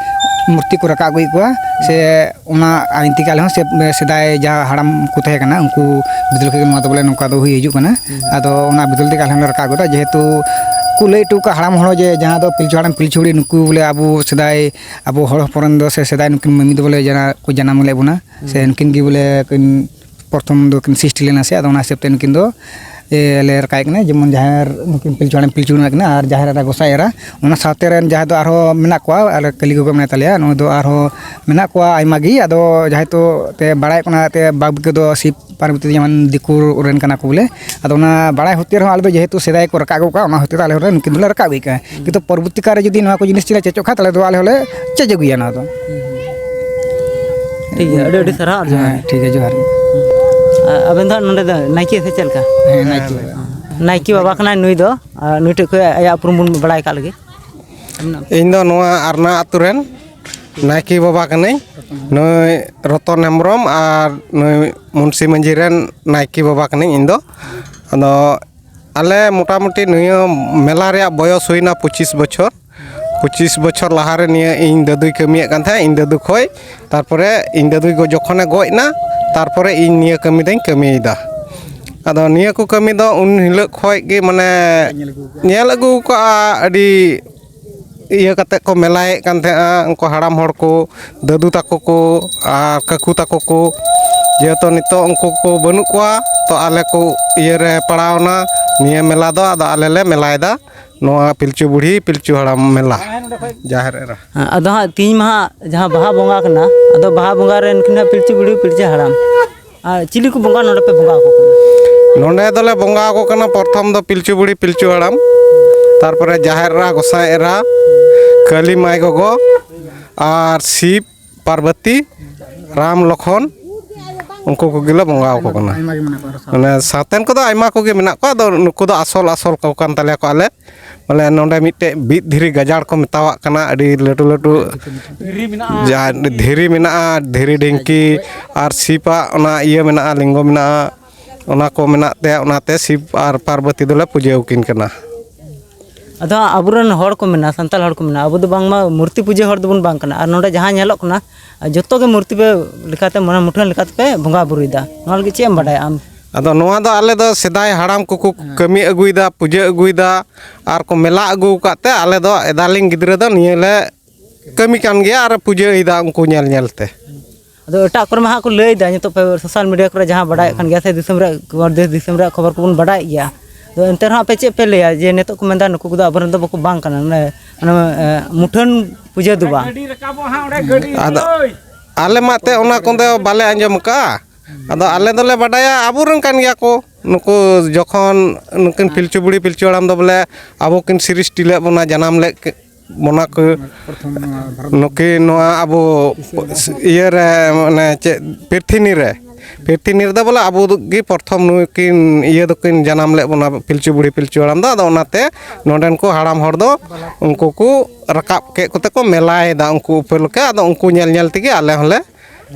ᱢᱩᱨᱛᱤ ᱠᱚ ᱨᱟᱠᱟᱵ ᱟᱹᱜᱩᱭᱮᱫ ᱠᱚᱣᱟ ᱥᱮ ᱚᱱᱟ ᱟᱭᱤᱱ ᱛᱮᱜᱮ ᱟᱞᱮ ᱦᱚᱸ ᱥᱮ-, ᱥᱮᱫᱟᱭ ᱡᱟᱦᱟᱸ ᱦᱟᱲᱟᱢ ᱠᱚ ᱛᱟᱦᱮᱸ ᱠᱟᱱᱟ, ᱩᱱᱠᱩ ᱵᱤᱫᱟᱹᱞ ᱠᱷᱚᱱ ᱜᱮ ᱱᱚᱣᱟ ᱫᱚ ᱵᱚᱞᱮ ᱱᱚᱝᱠᱟ ᱫᱚ ᱦᱩᱭ ᱦᱤᱡᱩᱜ ᱠᱟᱱᱟ᱾ ᱦᱩᱸ᱾ ᱟᱫᱚ ᱚᱱᱟ ᱵᱤᱫᱟᱹᱞ ᱛᱮᱜᱮ ᱟᱞᱮ ᱦᱚᱸᱞᱮ ᱨᱟᱠᱟᱵ ᱠᱮᱫᱟ, ᱡᱮᱦᱮᱛᱩ ᱠᱚ ᱞᱟᱹᱭ ᱦᱚᱴᱚ ᱠᱟᱜ ᱦᱟᱲᱟᱢ ᱦᱚᱲ ᱡᱮ ᱡᱟᱦᱟᱸ ᱫᱚ ᱯᱤᱞᱪᱩ ᱦᱟᱲᱟᱢ ᱯᱤᱞᱪᱩ ᱵᱩᱲᱦᱤ ᱱᱩᱠᱩ ᱵᱚᱞᱮ ᱟᱵᱚ ᱥᱮᱫᱟᱭ ᱟᱵᱚ ᱦᱚᱲ ᱦᱚᱯᱚᱱ ᱨᱮᱱ ᱫᱚ ᱥᱮ ᱥᱮᱫᱟᱭ ᱱᱩᱠᱤᱱ ᱢᱟᱹᱱᱢᱤ ᱫᱚ ᱵᱚᱞᱮ ᱡᱟᱱᱟ-, ᱠᱚ ᱡᱟᱱᱟᱢ ᱞᱮᱫ ᱵᱚᱱᱟ, ᱦᱩᱸ᱾ ᱥᱮ ᱱᱩᱠᱤᱱ ᱜᱮ ᱵᱚᱞᱮ ᱠᱤᱱ ᱯᱨᱚᱛᱷᱚᱢ ᱫᱚᱠᱤᱱ ᱥᱨᱤᱥᱴᱤ ᱞᱮᱱᱟ ᱥᱮ, ᱟᱫᱚ ᱚᱱᱟ ᱦᱤᱥᱟᱹᱵ ᱛᱮ ᱱᱩᱠᱤᱱ ᱫᱚ, ᱮ, ᱞᱮ ᱨᱟᱠᱟᱵ ᱠᱟᱱᱟ, ᱡᱮᱢᱚᱱ ᱡᱟᱦᱮᱨ ᱱᱩᱠᱤᱱ ᱯᱤᱞᱪᱩ ᱦᱟᱲᱟᱢ ᱯᱤᱞᱪᱩ ᱵᱩᱲᱦᱤ ᱢᱮᱱᱟᱜ ᱠᱤᱱᱟ ᱟᱨ ᱡᱟᱦᱮᱨ ᱮᱨᱟ ᱜᱚᱸᱥᱟᱭ ᱮᱨᱟ, ᱚᱱᱟ ᱥᱟᱶᱛᱮ ᱨᱮᱱ ᱡᱟᱦᱟᱸᱭ ᱫᱚ ᱟᱨᱦᱚᱸ ᱢᱮᱱᱟᱜ ᱠᱚᱣᱟ, ᱟᱞᱮ ᱠᱟᱹᱞᱤ ᱜᱚᱜᱚ ᱢᱮᱱᱟᱭ ᱛᱟᱞᱮᱭᱟ, ᱱᱩᱭ ᱫᱚ ᱟᱨᱦᱚᱸ ᱢᱮᱱᱟᱜ ᱠᱚᱣᱟ ᱟᱭᱢᱟ ᱜᱮ, ᱟᱫᱚ ᱡᱟᱦᱟᱸᱭ ᱛᱚ ᱛᱮ ᱵᱟᱲᱟᱭᱚᱜ ᱠᱟᱱᱟ ᱛᱮ ᱵᱟᱯ ᱜᱮ ᱫᱚ ᱥᱤᱵ ᱯᱟᱨᱵᱚᱛᱤ ᱡᱮᱢᱚᱱ ᱫᱤᱠᱩ ᱨᱮᱱ ᱠᱟᱱᱟ ᱠᱚ ᱵᱚᱞᱮ᱾ ᱟᱫᱚ ᱚᱱᱟ ᱵᱟᱲᱟᱭ ᱦᱚᱛᱮ ᱨᱮᱦᱚᱸ ᱟᱞᱮ ᱫᱚ ᱡᱮᱦᱮᱛᱩ ᱥᱮᱫᱟᱭ ᱠᱚ ᱨᱟᱠᱟᱵ ᱟᱹᱜᱩ ᱠᱟᱜᱼᱟ, ᱚᱱᱟ ᱦᱚᱛᱮ ᱛᱮ ᱟᱞᱮ ᱦᱚᱸ ᱱᱩᱠᱤᱱ ᱫᱚᱞᱮ ᱨᱟᱠᱟᱵ ᱟᱹᱜᱩᱭ ᱠᱟᱜᱼᱟ᱾ ᱠᱤᱱᱛᱩ ᱯᱚᱨᱚᱵᱚᱨᱛᱤ ᱠᱟᱞ ᱨᱮ ᱡᱩᱫᱤ ᱱᱚᱣᱟ ᱠᱚ ᱡᱤᱱᱤᱥ ᱪᱮᱫ ᱞᱮ ᱪᱮᱫᱚᱜ ᱠᱷᱟᱱ, ᱛᱟᱦᱚᱞᱮ ᱫᱚ ᱟᱞᱮ ᱦᱚᱸᱞᱮ ᱪᱮᱫ ᱟᱹᱜᱩᱭᱟ ᱱᱚᱣᱟ ᱫᱚ᱾ ᱴᱷᱤᱠ ᱜᱮᱭᱟ, ᱟᱹᱰᱤ ᱟᱹᱰᱤ ᱥᱟᱨᱦᱟᱣ ᱟᱨ ᱡᱚᱦᱟᱨ᱾ ᱦᱮᱸ, ᱴᱷᱤᱠ ᱜᱮᱭᱟ, ᱡᱚᱦᱟᱨ ᱜᱮ᱾ ᱟᱨ ᱟᱵᱮᱱ ᱫᱚ ᱦᱟᱸᱜ ᱱᱚᱰᱮ ᱫᱚ ᱱᱟᱭᱠᱮ ᱥᱮ ᱪᱮᱫ ᱞᱮᱠᱟ? ᱦᱮᱸ, ᱱᱟᱭᱠᱮ ᱵᱟᱵᱟ᱾ ᱱᱟᱭᱠᱮ ᱵᱟᱵᱟ ᱠᱟᱱᱟᱭ ᱱᱩᱭ ᱫᱚ, ᱟᱨ ᱱᱩᱭ ᱴᱷᱮᱡ ᱠᱷᱚᱡ ᱟᱭᱟᱜ ᱩᱯᱨᱩᱢ ᱵᱚᱱ ᱵᱟᱲᱟᱭ ᱠᱟᱜ ᱞᱮᱜᱮ᱾ ᱤᱧ ᱫᱚ ᱱᱚᱣᱟ ᱟᱨᱱᱟ ᱟᱹᱛᱩ ᱨᱮᱱ ᱱᱟᱭᱠᱮ ᱵᱟᱵᱟ ᱠᱟᱹᱱᱟᱹᱧ᱾ ᱱᱩᱭ ᱨᱚᱛᱚᱱ ᱦᱮᱢᱵᱨᱚᱢ ᱟᱨ ᱱᱩᱭ ᱢᱩᱱᱥᱤ ᱢᱟᱹᱡᱷᱤ ᱨᱮᱱ ᱱᱟᱭᱠᱮ ᱵᱟᱵᱟ ᱠᱟᱹᱱᱟᱹᱧ ᱤᱧ ᱫᱚ᱾ ᱟᱫᱚ ᱟᱞᱮ ᱢᱚᱴᱟᱢᱩᱴᱤ ᱱᱤᱭᱟᱹ ᱢᱮᱞᱟ ᱨᱮᱭᱟᱜ ᱵᱚᱭᱚᱥ ᱦᱩᱭᱱᱟ ᱯᱚᱸᱪᱤᱥ ᱵᱚᱪᱷᱚᱨ᱾ ᱯᱚᱸᱪᱤᱥ ᱵᱚᱪᱷᱚᱨ ᱞᱟᱦᱟᱨᱮ ᱱᱤᱭᱟᱹ ᱤᱧ ᱫᱟᱫᱩᱭ ᱠᱟᱹᱢᱤᱭᱮᱫ ᱠᱟᱱ ᱛᱟᱦᱮᱸᱫ, ᱤᱧ ᱫᱟᱫᱩ ᱠᱷᱚᱡ᱾ ᱛᱟᱨᱯᱚᱨᱮ ᱤᱧ ᱫᱟᱫᱩᱭ ᱜᱚ-, ᱡᱚᱠᱷᱚᱱᱮ ᱜᱚᱡ ᱮᱱᱟ, ᱛᱟᱨᱯᱚᱨᱮ ᱤᱧ ᱱᱤᱭᱟᱹ ᱠᱟᱹᱢᱤ ᱫᱚᱧ ᱠᱟᱹᱢᱤᱭᱮᱫᱟ᱾ ᱟᱫᱚ ᱱᱤᱭᱟᱹ ᱠᱚ ᱠᱟᱹᱢᱤ ᱫᱚ ᱩᱱ ᱦᱤᱞᱳᱜ ᱠᱷᱚᱡ ᱜᱮ, ᱢᱟᱱᱮ, ᱧᱮᱞ ᱟᱹᱜᱩ ᱠᱟᱜᱼᱟ, ᱟᱹᱰᱤ ᱤᱭᱟᱹ ᱠᱟᱛᱮᱫ ᱠᱚ ᱢᱮᱞᱟᱭᱮᱫ ᱠᱟᱱ ᱛᱟᱦᱮᱸᱜᱼᱟ ᱩᱱᱠᱩ ᱦᱟᱲᱟᱢ ᱦᱚᱲ ᱠᱚ, ᱫᱟᱹᱫᱩ ᱛᱟᱠᱚ ᱠᱚ ᱟᱨ ᱠᱟᱠᱩ ᱛᱟᱠᱚ ᱠᱚ᱾ ᱡᱮᱦᱮᱛᱩ ᱱᱤᱛᱚᱜ ᱩᱱᱠᱩ ᱠᱚ ᱵᱟᱹᱱᱩᱜ ᱠᱚᱣᱟ, ᱛᱚ ᱟᱞᱮ ᱠᱚ ᱤᱭᱟᱹ ᱨᱮ ᱯᱟᱲᱟᱣᱱᱟ ᱱᱤᱭᱟᱹ ᱢᱮᱞᱟ ᱫᱚ, ᱟᱫᱚ ᱟᱞᱮ ᱞᱮ ᱢᱮᱞᱟᱭᱮᱫᱟ᱾ ᱱᱚᱣᱟ ᱯᱤᱞᱪᱩ ᱵᱩᱲᱦᱤ ᱯᱤᱞᱪᱩ ᱦᱟᱲᱟᱢ ᱢᱮᱞᱟ ᱡᱟᱦᱮᱨ ᱮᱨᱟ᱾ ᱦᱮᱸ, ᱟᱫᱚ ᱦᱟᱸᱜ ᱛᱤᱦᱤᱧ ᱢᱟ ᱦᱟᱸᱜ ᱡᱟᱦᱟᱸ ᱵᱟᱦᱟ ᱵᱚᱸᱜᱟ ᱠᱟᱱᱟ, ᱟᱫᱚ ᱵᱟᱦᱟ ᱵᱚᱸᱜᱟ ᱨᱮ ᱱᱩᱠᱤᱱ ᱦᱟᱸᱜ ᱯᱤᱞᱪᱩ ᱵᱩᱲᱦᱤ ᱯᱤᱞᱪᱩ ᱦᱟᱲᱟᱢ ᱟᱨ ᱪᱤᱞᱤ ᱠᱚ ᱵᱚᱸᱜᱟ ᱱᱚᱰᱮ ᱯᱮ ᱵᱚᱸᱜᱟ ᱟᱠᱚ ᱠᱟᱱᱟ? ᱱᱚᱰᱮ ᱫᱚᱞᱮ ᱵᱚᱸᱜᱟ ᱟᱠᱚ ᱠᱟᱱᱟ, ᱯᱨᱚᱛᱷᱚᱢ ᱫᱚ ᱯᱤᱞᱪᱩ ᱵᱩᱲᱦᱤ ᱯᱤᱞᱪᱩ ᱦᱟᱲᱟᱢ, ᱛᱟᱨᱯᱚᱨᱮ ᱡᱟᱦᱮᱨ ᱮᱨᱟ, ᱜᱚᱸᱥᱟᱭ ᱮᱨᱟ, ᱠᱟᱹᱞᱤ ᱢᱟᱭ ᱜᱚᱜᱚ, ᱟᱨ ᱥᱤᱵ, ᱯᱟᱨᱵᱚᱛᱤ, ᱨᱟᱢ, ᱞᱚᱠᱷᱚᱱ, ᱩᱱᱠᱩ ᱠᱚᱜᱮ ᱞᱮ ᱵᱚᱸᱜᱟ ᱟᱠᱚ ᱠᱟᱱᱟ᱾ ᱟᱭᱢᱟ ᱜᱮ ᱢᱮᱱᱟᱜ ᱠᱚᱣᱟ ᱟᱨᱚ ᱥᱟᱶᱛᱮ᱾ ᱢᱟᱱᱮ ᱥᱟᱶᱛᱮᱱ ᱠᱚᱫᱚ ᱟᱭᱢᱟ ᱠᱚᱜᱮ ᱢᱮᱱᱟᱜ ᱠᱚᱣᱟ, ᱟᱫᱚ ᱱᱩᱠᱩ ᱫᱚ ᱟᱥᱚᱞ ᱟᱥᱚᱞ ᱠᱚ ᱠᱟᱱ ᱛᱟᱞᱮᱭᱟ ᱠᱚ ᱟᱞᱮ᱾ ᱵᱚᱞᱮ ᱱᱚᱰᱮ ᱢᱤᱫᱴᱮᱡ ᱵᱤᱫ ᱫᱷᱤᱨᱤ ᱜᱟᱡᱟᱲ ᱠᱚ ᱢᱮᱛᱟᱣᱟᱜ ᱠᱟᱱᱟ, ᱟᱹᱰᱤ ᱞᱟᱹᱴᱩ ᱞᱟᱹᱴᱩ ᱫᱷᱤᱨᱤ ᱢᱮᱱᱟᱜᱼᱟ, ᱡᱟᱦᱟᱸ ᱫᱷᱤᱨᱤ ᱢᱮᱱᱟᱜᱼᱟ, ᱫᱷᱤᱨᱤ ᱰᱷᱤᱝᱠᱤ ᱟᱨ ᱥᱤᱯᱟᱜ ᱚᱱᱟ ᱤᱭᱟᱹ ᱢᱮᱱᱟᱜᱼᱟ, ᱞᱤᱝᱜᱚ ᱢᱮᱱᱟᱜᱼᱟ, ᱚᱱᱟ ᱠᱚ ᱢᱮᱱᱟᱜ ᱛᱮ ᱚᱱᱟᱛᱮ ᱥᱤᱵ ᱟᱨ ᱯᱟᱨᱵᱚᱛᱤ ᱫᱚᱞᱮ ᱯᱩᱡᱟᱹ ᱟᱹᱠᱤᱱ ᱠᱟᱱᱟ᱾ ᱟᱫᱚ ᱦᱟᱸᱜ ᱟᱵᱚᱨᱮᱱ ᱦᱚᱲ ᱠᱚ ᱢᱮᱱᱟ, ᱥᱟᱱᱛᱟᱲ ᱦᱚᱲ ᱠᱚ ᱢᱮᱱᱟ, ᱟᱵᱚ ᱫᱚ ᱵᱟᱝᱢᱟ ᱢᱩᱨᱛᱤ ᱯᱩᱡᱟᱹ ᱦᱚᱲ ᱫᱚᱵᱚᱱ ᱵᱟᱝ ᱠᱟᱱᱟ᱾ ᱟᱨ ᱱᱚᱰᱮ ᱡᱟᱦᱟᱸ ᱧᱮᱞᱚᱜ ᱠᱟᱱᱟ, ᱡᱚᱛᱚ ᱜᱮ ᱢᱩᱨᱛᱤ ᱯᱮ ᱞᱮᱠᱟᱛᱮ, ᱢᱟᱱᱮ ᱢᱩᱴᱷᱟᱹᱱ ᱞᱮᱠᱟᱛᱮᱯᱮ ᱵᱚᱸᱜᱟ ᱵᱩᱨᱩᱭᱮᱫᱟ, ᱱᱚᱣᱟ ᱞᱟᱹᱜᱤᱫ ᱪᱮᱫ ᱮᱢ ᱵᱟᱰᱟᱭᱟ ᱟᱢ? ᱟᱫᱚ ᱱᱚᱣᱟ ᱫᱚ ᱟᱞᱮ ᱫᱚ ᱥᱮᱫᱟᱭ ᱦᱟᱲᱟᱢ ᱠᱚᱠᱚ ᱠᱟᱹᱢᱤ ᱟᱹᱜᱩᱭᱮᱫᱟ, ᱯᱩᱡᱟᱹ ᱟᱹᱜᱩᱭᱮᱫᱟ ᱟᱨ ᱠᱚ ᱢᱮᱞᱟ ᱟᱹᱜᱩ ᱟᱠᱟᱫ ᱛᱮ ᱟᱞᱮ ᱫᱚ ᱮᱫᱟᱞᱤᱧ ᱜᱤᱫᱽᱨᱟᱹ ᱫᱚ ᱱᱤᱭᱟᱹ ᱞᱮ ᱠᱟᱹᱢᱤ ᱠᱟᱱ ᱜᱮᱭᱟ ᱟᱨ ᱯᱩᱡᱟᱹᱭᱮᱫᱟ ᱩᱱᱠᱩ ᱧᱮᱞ ᱧᱮᱞ ᱛᱮ᱾ ᱟᱫᱚ ᱮᱴᱟᱜ ᱠᱚᱨᱮ ᱢᱟ ᱦᱟᱸᱜ ᱠᱚ ᱞᱟᱹᱭᱮᱫᱟ, ᱱᱤᱛᱚᱜ ᱯᱮ ᱥᱳᱥᱟᱞ ᱢᱤᱰᱤᱭᱟ ᱠᱚᱨᱮ ᱡᱟᱦᱟᱸ ᱵᱟᱰᱟᱭᱚᱜ ᱠᱟᱱ ᱜᱮᱭᱟ ᱥᱮ, ᱫᱤᱥᱚᱢ ᱨᱮᱭᱟᱜ ᱠᱷᱚᱵᱚᱨ, ᱫᱮᱥ ᱫᱤᱥᱚᱢ ᱨᱮᱭᱟᱜ ᱠᱷᱚᱵᱚᱨ ᱠᱚᱵᱚᱱ ᱵᱟᱰᱟᱭᱮᱫ ᱜᱮᱭᱟ᱾ ᱟᱫᱚ ᱮᱱᱛᱮ ᱨᱮᱦᱚᱸ ᱟᱯᱮ ᱪᱮᱫ ᱯᱮ ᱞᱟᱹᱭᱟ ᱡᱮ ᱱᱤᱛᱚᱜ ᱠᱚ ᱢᱮᱱᱫᱟ ᱱᱩᱠᱩ ᱠᱚᱫᱚ ᱟᱵᱚᱨᱮᱱ ᱫᱚ ᱵᱟᱠᱚ ᱵᱟᱝ ᱠᱟᱱᱟ, ᱢᱟᱱᱮ, ᱢᱟᱱᱮ, ᱮ, ᱢᱩᱴᱷᱟᱹᱱ ᱯᱩᱡᱟᱹ ᱫᱚ ᱵᱟᱝ? ᱟᱫᱚ ᱟᱞᱮ ᱢᱟ ᱮᱱᱛᱮᱫ ᱚᱱᱟ ᱠᱚᱫᱚ ᱵᱟᱞᱮ ᱟᱸᱡᱚᱢ ᱟᱠᱟᱫᱼᱟ᱾ ᱟᱫᱚ ᱟᱞᱮ ᱫᱚᱞᱮ ᱵᱟᱰᱟᱭᱟ ᱟᱵᱚᱨᱮᱱ ᱠᱟᱱ ᱜᱮᱭᱟ ᱠᱚ ᱱᱩᱠᱩ᱾ ᱡᱚᱠᱷᱚᱱ ᱱᱩᱠᱤᱱ ᱯᱤᱞᱪᱩ ᱵᱩᱲᱦᱤ ᱯᱤᱞᱪᱩ ᱦᱟᱲᱟᱢ ᱫᱚ ᱵᱚᱞᱮ ᱟᱵᱚ ᱠᱤᱱ ᱥᱨᱤᱥᱴᱤ ᱞᱮᱫ ᱵᱚᱱᱟ, ᱡᱟᱱᱟᱢ ᱞᱮᱫ ᱠᱤ-, ᱵᱚᱱᱟ ᱠᱚ᱾ ᱯᱨᱚᱛᱷᱚᱢ ᱱᱚᱣᱟ ᱵᱷᱟᱨᱚᱛ ᱱᱩᱠᱤᱱ ᱱᱚᱣᱟ ᱟᱵᱚ ᱤᱭᱟᱹᱨᱮ, ᱢᱟᱱᱮ ᱪᱮᱫ, ᱯᱨᱤᱛᱷᱤᱵᱤ ᱨᱮ, ᱯᱨᱤᱛᱷᱤᱵᱤ ᱨᱮᱫᱚ ᱵᱚᱞᱮ ᱟᱵᱚ ᱜᱮ ᱯᱨᱚᱛᱷᱚᱢ ᱱᱩᱠᱤᱱ ᱤᱭᱟᱹ ᱫᱚᱠᱤᱱ ᱡᱟᱱᱟᱢ ᱞᱮᱫ ᱵᱚᱱᱟ, ᱯᱤᱞᱪᱩ ᱵᱩᱲᱦᱤ ᱯᱤᱞᱪᱩ ᱦᱟᱲᱟᱢ ᱫᱚ᱾ ᱟᱫᱚ ᱚᱱᱟᱛᱮ ᱱᱚᱰᱮᱱ ᱠᱚ ᱦᱟᱲᱟᱢ ᱦᱚᱲ ᱫᱚ ᱩᱱᱠᱩ ᱠᱚ ᱨᱟᱠᱟᱵ ᱠᱮᱫ ᱠᱚᱛᱮ ᱠᱚ ᱢᱮᱞᱟᱭᱮᱫᱟ ᱩᱱᱠᱩ ᱩᱯᱟᱹᱞ ᱞᱮᱠᱟ᱾ ᱟᱫᱚ ᱩᱱᱠᱩ ᱧᱮᱞ ᱧᱮᱞ ᱛᱮᱜᱮ ᱟᱞᱮ ᱦᱚᱸᱞᱮ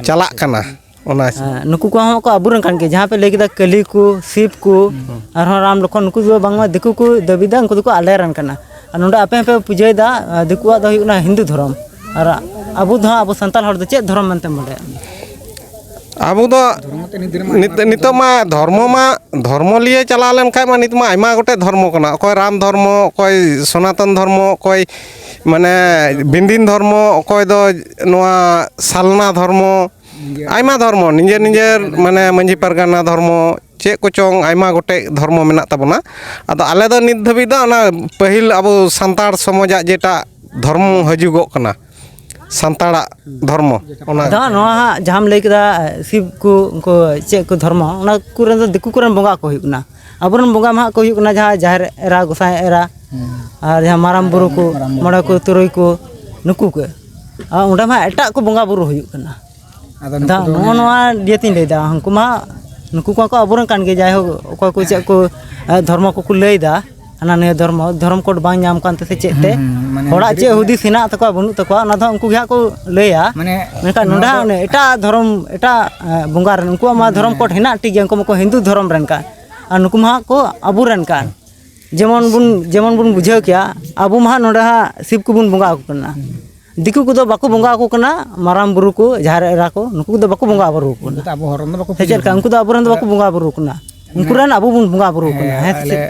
ᱪᱟᱞᱟᱜ ᱠᱟᱱᱟ᱾ ᱚᱱᱟ ᱦᱤᱥᱟᱹᱵ᱾ ᱦᱮᱸ, ᱱᱩᱠᱩ ᱠᱚᱦᱚᱸ ᱠᱚ ᱟᱵᱚᱨᱮᱱ ᱠᱟᱱ ᱜᱮᱭᱟ, ᱡᱟᱦᱟᱸ ᱯᱮ ᱞᱟᱹᱭ ᱠᱮᱫᱟ ᱠᱟᱹᱞᱤ ᱠᱚ, ᱥᱤᱵ ᱠᱚ, ᱟᱨᱦᱚᱸ ᱨᱟᱢ ᱞᱚᱠᱷᱚᱱ, ᱱᱩᱠᱩ ᱫᱚ ᱵᱟᱝᱢᱟ ᱫᱤᱠᱩ ᱠᱚ ᱫᱟᱹᱵᱤᱫᱟ, ᱩᱱᱠᱩ ᱫᱚᱠᱚ ᱟᱞᱮᱨᱮᱱ ᱠᱟᱱᱟ᱾ ᱟᱨ ᱱᱚᱰᱮ ᱟᱯᱮ ᱦᱚᱸᱯᱮ ᱯᱩᱡᱟᱹᱭᱮᱫᱟ, ᱟᱨ ᱫᱤᱠᱩᱣᱟᱜ ᱫᱚ ᱦᱩᱭᱩᱜ ᱠᱟᱱᱟ ᱦᱤᱱᱫᱩ ᱫᱷᱚᱨᱚᱢ, ᱟᱨ ᱟᱵᱚ ᱫᱚ ᱦᱟᱸᱜ, ᱟᱵᱚ ᱥᱟᱱᱛᱟᱲ ᱦᱚᱲ ᱫᱚ ᱪᱮᱫ ᱫᱷᱚᱨᱚᱢ ᱢᱮᱱᱛᱮᱢ ᱵᱟᱰᱟᱭᱟ? ᱟᱵᱚ ᱫᱚ ᱱᱤᱛ-, ᱱᱤᱛᱚᱜ ᱢᱟ ᱫᱷᱚᱨᱢᱚ ᱢᱟ, ᱫᱷᱚᱨᱢᱚ ᱞᱤᱭᱮ ᱪᱟᱞᱟᱣ ᱞᱮᱱᱠᱷᱟᱱ ᱢᱟ ᱱᱤᱛ ᱢᱟ ᱟᱭᱢᱟ ᱜᱚᱴᱮᱡ ᱫᱷᱚᱨᱢᱚ ᱠᱟᱱᱟ, ᱚᱠᱚᱭ ᱨᱟᱢ ᱫᱷᱚᱨᱢᱚ, ᱚᱠᱚᱭ ᱥᱚᱱᱟᱛᱚᱱ ᱫᱷᱚᱨᱢᱚ, ᱚᱠᱚᱭ ᱢᱟᱱᱮ ᱵᱤᱱᱫᱤᱱ ᱫᱷᱚᱨᱢᱚ, ᱚᱠᱚᱭ ᱫᱚ ᱱᱚᱣᱟ ᱥᱟᱞᱱᱟ ᱫᱷᱚᱨᱢᱚ, ᱟᱭᱢᱟ ᱫᱷᱚᱨᱢᱚ, ᱱᱤᱡᱮᱨ ᱱᱤᱡᱮᱨ ᱢᱟᱱᱮ ᱢᱟᱹᱡᱷᱤ ᱯᱟᱨᱜᱟᱱᱟ ᱫᱷᱚᱨᱢᱚ, ᱪᱮᱫ ᱠᱚᱪᱚᱝ ᱟᱭᱢᱟ ᱜᱚᱴᱮᱡ ᱫᱷᱚᱨᱢᱚ ᱢᱮᱱᱟᱜ ᱛᱟᱵᱚᱱᱟ᱾ ᱟᱫᱚ ᱟᱞᱮ ᱫᱚ ᱱᱤᱛ ᱫᱷᱟᱹᱵᱤᱡ ᱫᱚ ᱚᱱᱟ ᱯᱟᱹᱦᱤᱞ ᱟᱵᱚ ᱥᱟᱱᱛᱟᱲ ᱥᱚᱢᱟᱡᱟᱜ ᱡᱮᱴᱟ ᱫᱷᱚᱨᱢᱚ ᱦᱤᱡᱩᱜᱚᱜ ᱠᱟᱱᱟ, ᱥᱟᱱᱛᱟᱲᱟᱜ ᱫᱷᱚᱨᱢᱚ, ᱚᱱᱟ ᱟᱫᱚ ᱦᱟᱸᱜ ᱱᱚᱣᱟ ᱦᱟᱸᱜ ᱡᱟᱦᱟᱸᱢ ᱞᱟᱹᱭ ᱠᱮᱫᱟ, ᱥᱤᱵ ᱠᱚ, ᱩᱱᱠᱩ ᱪᱮᱫ ᱠᱚ ᱫᱷᱚᱨᱢᱚ, ᱚᱱᱟ ᱠᱚᱨᱮ ᱫᱚ ᱫᱤᱠᱩ ᱠᱚᱨᱮᱱ ᱵᱚᱸᱜᱟ ᱠᱚ ᱦᱩᱭᱩᱜ ᱠᱟᱱᱟ᱾ ᱟᱵᱚᱨᱮᱱ ᱵᱚᱸᱜᱟ ᱢᱟ ᱦᱟᱸᱜ ᱠᱚ ᱦᱩᱭᱩᱜ ᱠᱟᱱᱟ ᱡᱟᱦᱟᱸ ᱡᱟᱦᱮᱨ ᱮᱨᱟ, ᱜᱚᱸᱥᱟᱭ ᱮᱨᱟ, ᱟᱨ ᱡᱟᱦᱟᱸ ᱢᱟᱨᱟᱝ ᱵᱩᱨᱩ ᱠᱚ, ᱢᱚᱬᱮ ᱠᱚ, ᱛᱩᱨᱩᱭ ᱠᱚ, ᱱᱩᱠᱩ ᱠᱚ᱾ ᱟᱨ ᱚᱸᱰᱮ ᱢᱟ ᱮᱴᱟᱜ ᱠᱚ ᱵᱚᱸᱜᱟ ᱵᱩᱨᱩ ᱦᱩᱭᱩᱜ ᱠᱟᱱᱟ᱾ ᱟᱫᱚ ᱱᱩᱠᱩ ᱫᱟ-, ᱫᱚ ᱱᱚᱜᱼᱚ ᱚᱱᱮ ᱱᱚᱣᱟ ᱤᱭᱟᱹᱛᱤᱧ ᱞᱟᱹᱭᱫᱟ, ᱩᱱᱠᱩ ᱢᱟ, ᱱᱩᱠᱩ ᱠᱚᱦᱚᱸ ᱠᱚ ᱟᱵᱚᱨᱮᱱ ᱠᱟᱱ ᱜᱮ, ᱡᱟᱭᱦᱳᱠ, ᱚᱠᱚᱭ ᱠᱚ ᱪᱮᱫ ᱠᱚ, ᱮ, ᱫᱷᱚᱨᱢᱚ ᱠᱚᱠᱚ ᱞᱟᱹᱭᱫᱟ, ᱦᱟᱱᱟ ᱱᱤᱭᱟᱹ ᱫᱷᱚᱨᱢᱚ, ᱫᱷᱚᱨᱚᱢ ᱠᱳᱰ ᱵᱟᱝ ᱧᱟᱢ ᱠᱟᱱ ᱛᱮ ᱥᱮ ᱪᱮᱫ ᱛᱮ, ᱦᱩᱸ, ᱦᱩᱸ, ᱢᱟᱱᱮ ᱦᱚᱲᱟᱜ ᱪᱮᱫ ᱦᱩᱫᱤᱥ ᱦᱮᱱᱟᱜ ᱛᱟᱠᱚᱣᱟ, ᱵᱟᱹᱱᱩᱜ ᱛᱟᱠᱚᱣᱟ, ᱚᱱᱟ ᱫᱚ ᱩᱱᱠᱩ ᱜᱮ ᱦᱟᱸᱜ ᱠᱚ ᱞᱟᱹᱭᱟ᱾ ᱢᱟᱱᱮ ᱢᱮᱱᱠᱷᱟᱱ ᱱᱚᱣᱟ ᱱᱚᱰᱮ ᱫᱚ ᱦᱟᱸᱜ ᱚᱱᱮ ᱮᱴᱟᱜ ᱫᱷᱚᱨᱚᱢ, ᱮᱴᱟᱜ, ᱮ, ᱵᱚᱸᱜᱟ ᱨᱮᱱ, ᱩᱱᱠᱩᱣᱟᱜ ᱢᱟ ᱫᱷᱚᱨᱚᱢ ᱠᱳᱰ ᱦᱮᱱᱟᱜ, ᱴᱷᱤᱠ ᱜᱮᱭᱟ, ᱩᱱᱠᱩ ᱢᱟᱠᱚ ᱦᱤᱱᱫᱩ ᱫᱷᱚᱨᱚᱢ ᱨᱮᱱ ᱠᱟᱱ, ᱟᱨ ᱱᱩᱠᱩ ᱢᱟ ᱦᱟᱸᱜ ᱠᱚ ᱟᱵᱚᱨᱮᱱ ᱠᱟᱱ᱾ ᱡᱮᱢᱚᱱ ᱵᱚᱱ, ᱡᱮᱢᱚᱱ ᱵᱚᱱ ᱵᱩᱡᱷᱟᱹᱣ ᱠᱮᱭᱟ, ᱟᱵᱚ ᱢᱟ ᱦᱟᱸᱜ ᱱᱚᱰᱮ ᱦᱟᱸᱜ ᱥᱤᱵ ᱠᱚᱵᱚᱱ ᱵᱚᱸᱜᱟ ᱟᱠᱚ ᱠᱟᱱᱟ᱾ ᱫᱤᱠᱩ ᱠᱚᱫᱚ ᱵᱟᱠᱚ ᱵᱚᱸᱜᱟ ᱟᱠᱚ ᱠᱟᱱᱟ, ᱢᱟᱨᱟᱝ ᱵᱩᱨᱩ ᱠᱚ, ᱡᱟᱦᱮᱨ ᱮᱨᱟ ᱠᱚ, ᱱᱩᱠᱩ ᱠᱚᱫᱚ ᱵᱟᱠᱚ ᱵᱚᱸᱜᱟ ᱵᱩᱨᱩ ᱟᱠᱚ ᱠᱟᱱᱟ᱾ ᱩᱱᱠᱩ ᱫᱚ ᱟᱵᱚ ᱦᱚᱲ ᱨᱮᱱ ᱫᱚ ᱵᱟᱠᱚ ᱥᱮ ᱪᱮᱫ ᱞᱮᱠᱟ? ᱯᱩᱡᱟᱹ ᱩᱱᱠᱩ ᱫᱚ ᱟᱵᱚᱨᱮᱱ ᱫᱚ ᱵᱟᱠᱚ ᱵᱚᱸᱜᱟ ᱵᱩᱨᱩ ᱟᱠᱚ ᱠᱟᱱᱟ᱾ ᱩᱱᱠᱩ ᱨᱮᱱ ᱟᱵᱚ ᱵᱚᱱ ᱵᱚᱸᱜᱟ ᱵᱩᱨᱩ ᱟᱠᱚ ᱠᱟᱱᱟ, ᱦᱮᱸ ᱥᱮ ᱪᱮᱫ?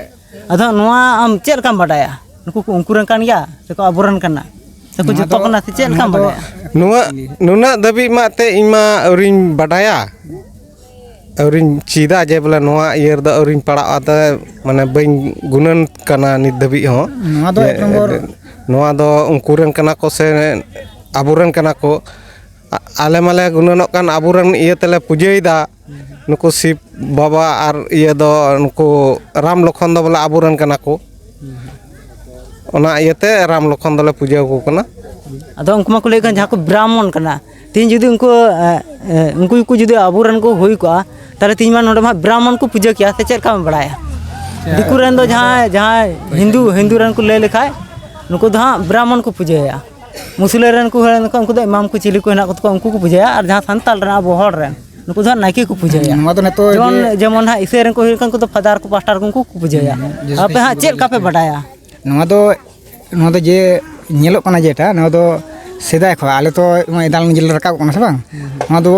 ᱟᱫᱚ ᱱᱚᱣᱟ ᱟᱢ ᱪᱮᱫ ᱞᱮᱠᱟᱢ ᱵᱟᱰᱟᱭᱟ? ᱱᱩᱠᱩ ᱠᱚ ᱩᱱᱠᱩ ᱨᱮᱱ ᱠᱟᱱ ᱜᱮᱭᱟ ᱥᱮᱠᱚ ᱟᱵᱚᱨᱮᱱ ᱠᱟᱱᱟ? ᱥᱮᱠᱚ ᱱᱚᱣᱟ ᱡᱚᱛᱚ ᱫᱚ, ᱠᱟᱱᱟ ᱥᱮ ᱪᱮᱫ ᱱᱚᱣᱟ ᱞᱮᱠᱟᱢ ᱫᱚ ᱵᱟᱰᱟᱭᱟ? ᱱᱩᱱᱟᱹᱜ, ᱱᱩᱱᱟᱹᱜ ᱫᱷᱟᱹᱵᱤᱡ ᱢᱟ ᱮᱱᱛᱮᱫ ᱤᱧ ᱢᱟ ᱟᱹᱣᱨᱤᱧ ᱵᱟᱰᱟᱭᱟ᱾ ᱟᱹᱣᱨᱤᱧ ᱪᱮᱫᱟ ᱡᱮ ᱵᱚᱞᱮ ᱱᱚᱣᱟ ᱤᱭᱟᱹ ᱨᱮᱫᱚ ᱟᱹᱣᱨᱤᱧ ᱯᱟᱲᱟᱜᱼᱟ, ᱛᱚ ᱢᱟᱱᱮ ᱵᱟᱹᱧ ᱜᱩᱱᱟᱹᱱ ᱠᱟᱱᱟ ᱱᱤᱛ ᱫᱷᱟᱹᱵᱤᱡ ᱦᱚᱸ᱾ ᱱᱚᱣᱟ ᱫᱚ ᱡᱮ ᱮᱠ ᱱᱚᱢᱵᱚᱨ ᱱᱚᱣᱟ ᱫᱚ ᱩᱱᱠᱩ ᱨᱮᱱ ᱠᱟᱱᱟ ᱠᱚ ᱥᱮ ᱟᱵᱚᱨᱮᱱ ᱠᱟᱱᱟ ᱠᱚ? ᱟ-, ᱟᱞᱮ ᱢᱟᱞᱮ ᱜᱩᱱᱟᱹᱱᱚᱜ ᱠᱟᱱ ᱟᱵᱚᱨᱮᱱ ᱤᱭᱟᱹ ᱛᱮᱞᱮ ᱯᱩᱡᱟᱹᱭᱮᱫᱟ, ᱱᱩᱠᱩ ᱥᱤᱵ ᱵᱟᱵᱟ ᱟᱨ ᱤᱭᱟᱹ ᱫᱚ ᱱᱩᱠᱩ ᱨᱟᱢ ᱞᱚᱠᱷᱚᱱ ᱫᱚ ᱵᱚᱞᱮ ᱟᱵᱚᱨᱮᱱ ᱠᱟᱱᱟ ᱠᱚ᱾ ᱚᱱᱟ ᱤᱭᱟᱹᱛᱮ ᱨᱟᱢ ᱞᱚᱠᱷᱚᱱ ᱫᱚᱞᱮ ᱯᱩᱡᱟᱹ ᱟᱠᱚ ᱠᱟᱱᱟ᱾ ᱟᱫᱚ ᱩᱱᱠᱩ ᱢᱟᱠᱚ ᱞᱟᱹᱭᱮᱫ ᱠᱟᱱ ᱡᱟᱦᱟᱸ ᱠᱚ ᱵᱨᱟᱦᱢᱚᱱ ᱠᱟᱱᱟ, ᱛᱮᱦᱤᱧ ᱡᱩᱫᱤ ᱩᱱᱠᱩ, ᱮ, ᱮ, ᱩᱱᱠᱩ ᱠᱚ ᱡᱩᱫᱤ ᱟᱵᱚᱨᱮᱱ ᱠᱚ ᱦᱩᱭ ᱠᱚᱜᱼᱟ, ᱛᱟᱦᱚᱞᱮ ᱛᱮᱦᱤᱧ ᱢᱟ ᱱᱚᱰᱮ ᱢᱟ ᱵᱨᱟᱦᱢᱚᱱ ᱠᱚ ᱯᱩᱡᱟᱹ ᱠᱮᱭᱟ, ᱥᱮ ᱪᱮᱫ ᱞᱮᱠᱟ ᱵᱟᱲᱟᱭᱟ? ᱫᱤᱠᱩ ᱨᱮᱱ ᱫᱚ ᱡᱟᱦᱟᱸᱭ, ᱡᱟᱦᱟᱸᱭ ᱦᱤᱱᱫᱩ, ᱦᱤᱱᱫᱩ ᱨᱮᱱ ᱠᱚ ᱞᱟᱹᱭ ᱞᱮᱠᱷᱟᱡ, ᱱᱩᱠᱩ ᱫᱚ ᱦᱟᱸᱜ ᱵᱨᱟᱦᱢᱚᱱ ᱠᱚ ᱯᱩᱡᱟᱹᱭᱟ᱾ ᱢᱩᱥᱞᱟᱹ ᱨᱮᱱ ᱠᱚ ᱦᱩᱭ ᱞᱮᱱᱠᱷᱟᱱ, ᱩᱱᱠᱩ ᱫᱚ ᱤᱢᱟᱢ ᱠᱚ ᱪᱤᱞᱤ ᱠᱚ ᱦᱮᱱᱟᱜ ᱠᱚ ᱛᱟᱠᱚᱣᱟ, ᱩᱱᱠᱩ ᱠᱚ ᱯᱩᱡᱟᱹᱭᱟ᱾ ᱟᱨ ᱡᱟᱦᱟᱸ ᱥᱟᱱᱛᱟᱲ ᱨᱮᱱ, ᱟᱵᱚ ᱦᱚᱲ ᱨᱮᱱ, ᱱᱩᱠᱩ ᱫᱚ ᱦᱟᱸᱜ ᱱᱟᱭᱠᱮ ᱠᱚ ᱯᱩᱡᱟᱹᱭᱟ᱾ ᱱᱚᱣᱟ ᱫᱚ ᱱᱤᱛᱚᱜ ᱡᱮᱢᱚᱱ, ᱡᱮ ᱡᱮᱢᱚᱱ ᱦᱟᱸᱜ ᱤᱥᱟᱹᱭ ᱨᱮᱱ ᱠᱚ ᱦᱩᱭ ᱞᱮᱱᱠᱷᱟᱱ, ᱩᱱᱠᱩ ᱫᱚ ᱯᱷᱟᱫᱟᱨ ᱠᱚ, ᱯᱟᱥᱴᱟᱨ ᱠᱚ, ᱩᱱᱠᱩ ᱠᱚ ᱯᱩᱡᱟᱹᱭᱟ᱾ ᱦᱩᱸ, ᱡᱤᱥᱩ ᱟᱯᱮ ᱦᱟᱸᱜ ᱠᱷᱨᱤᱥᱴ ᱪᱮᱫ ᱠᱚ ᱞᱮᱠᱟ ᱯᱮ ᱯᱩᱡᱟᱹᱭᱟ᱾ ᱵᱟᱰᱟᱭᱟ? ᱱᱚᱣᱟ ᱫᱚ, ᱱᱚᱣᱟ ᱫᱚ ᱡᱮ ᱧᱮᱞᱚᱜ ᱠᱟᱱᱟ ᱡᱮᱴᱟ, ᱱᱚᱣᱟ ᱫᱚ ᱥᱮᱫᱟᱭ ᱠᱷᱚᱱ, ᱟᱞᱮ ᱛᱚ ᱱᱚᱜᱼᱚᱭ ᱫᱟᱞᱟᱱ ᱧᱮᱞ ᱞᱮ ᱨᱟᱠᱟᱵ ᱠᱟᱱᱟ ᱥᱮ ᱵᱟᱝ? ᱱᱚᱣᱟ ᱫᱚ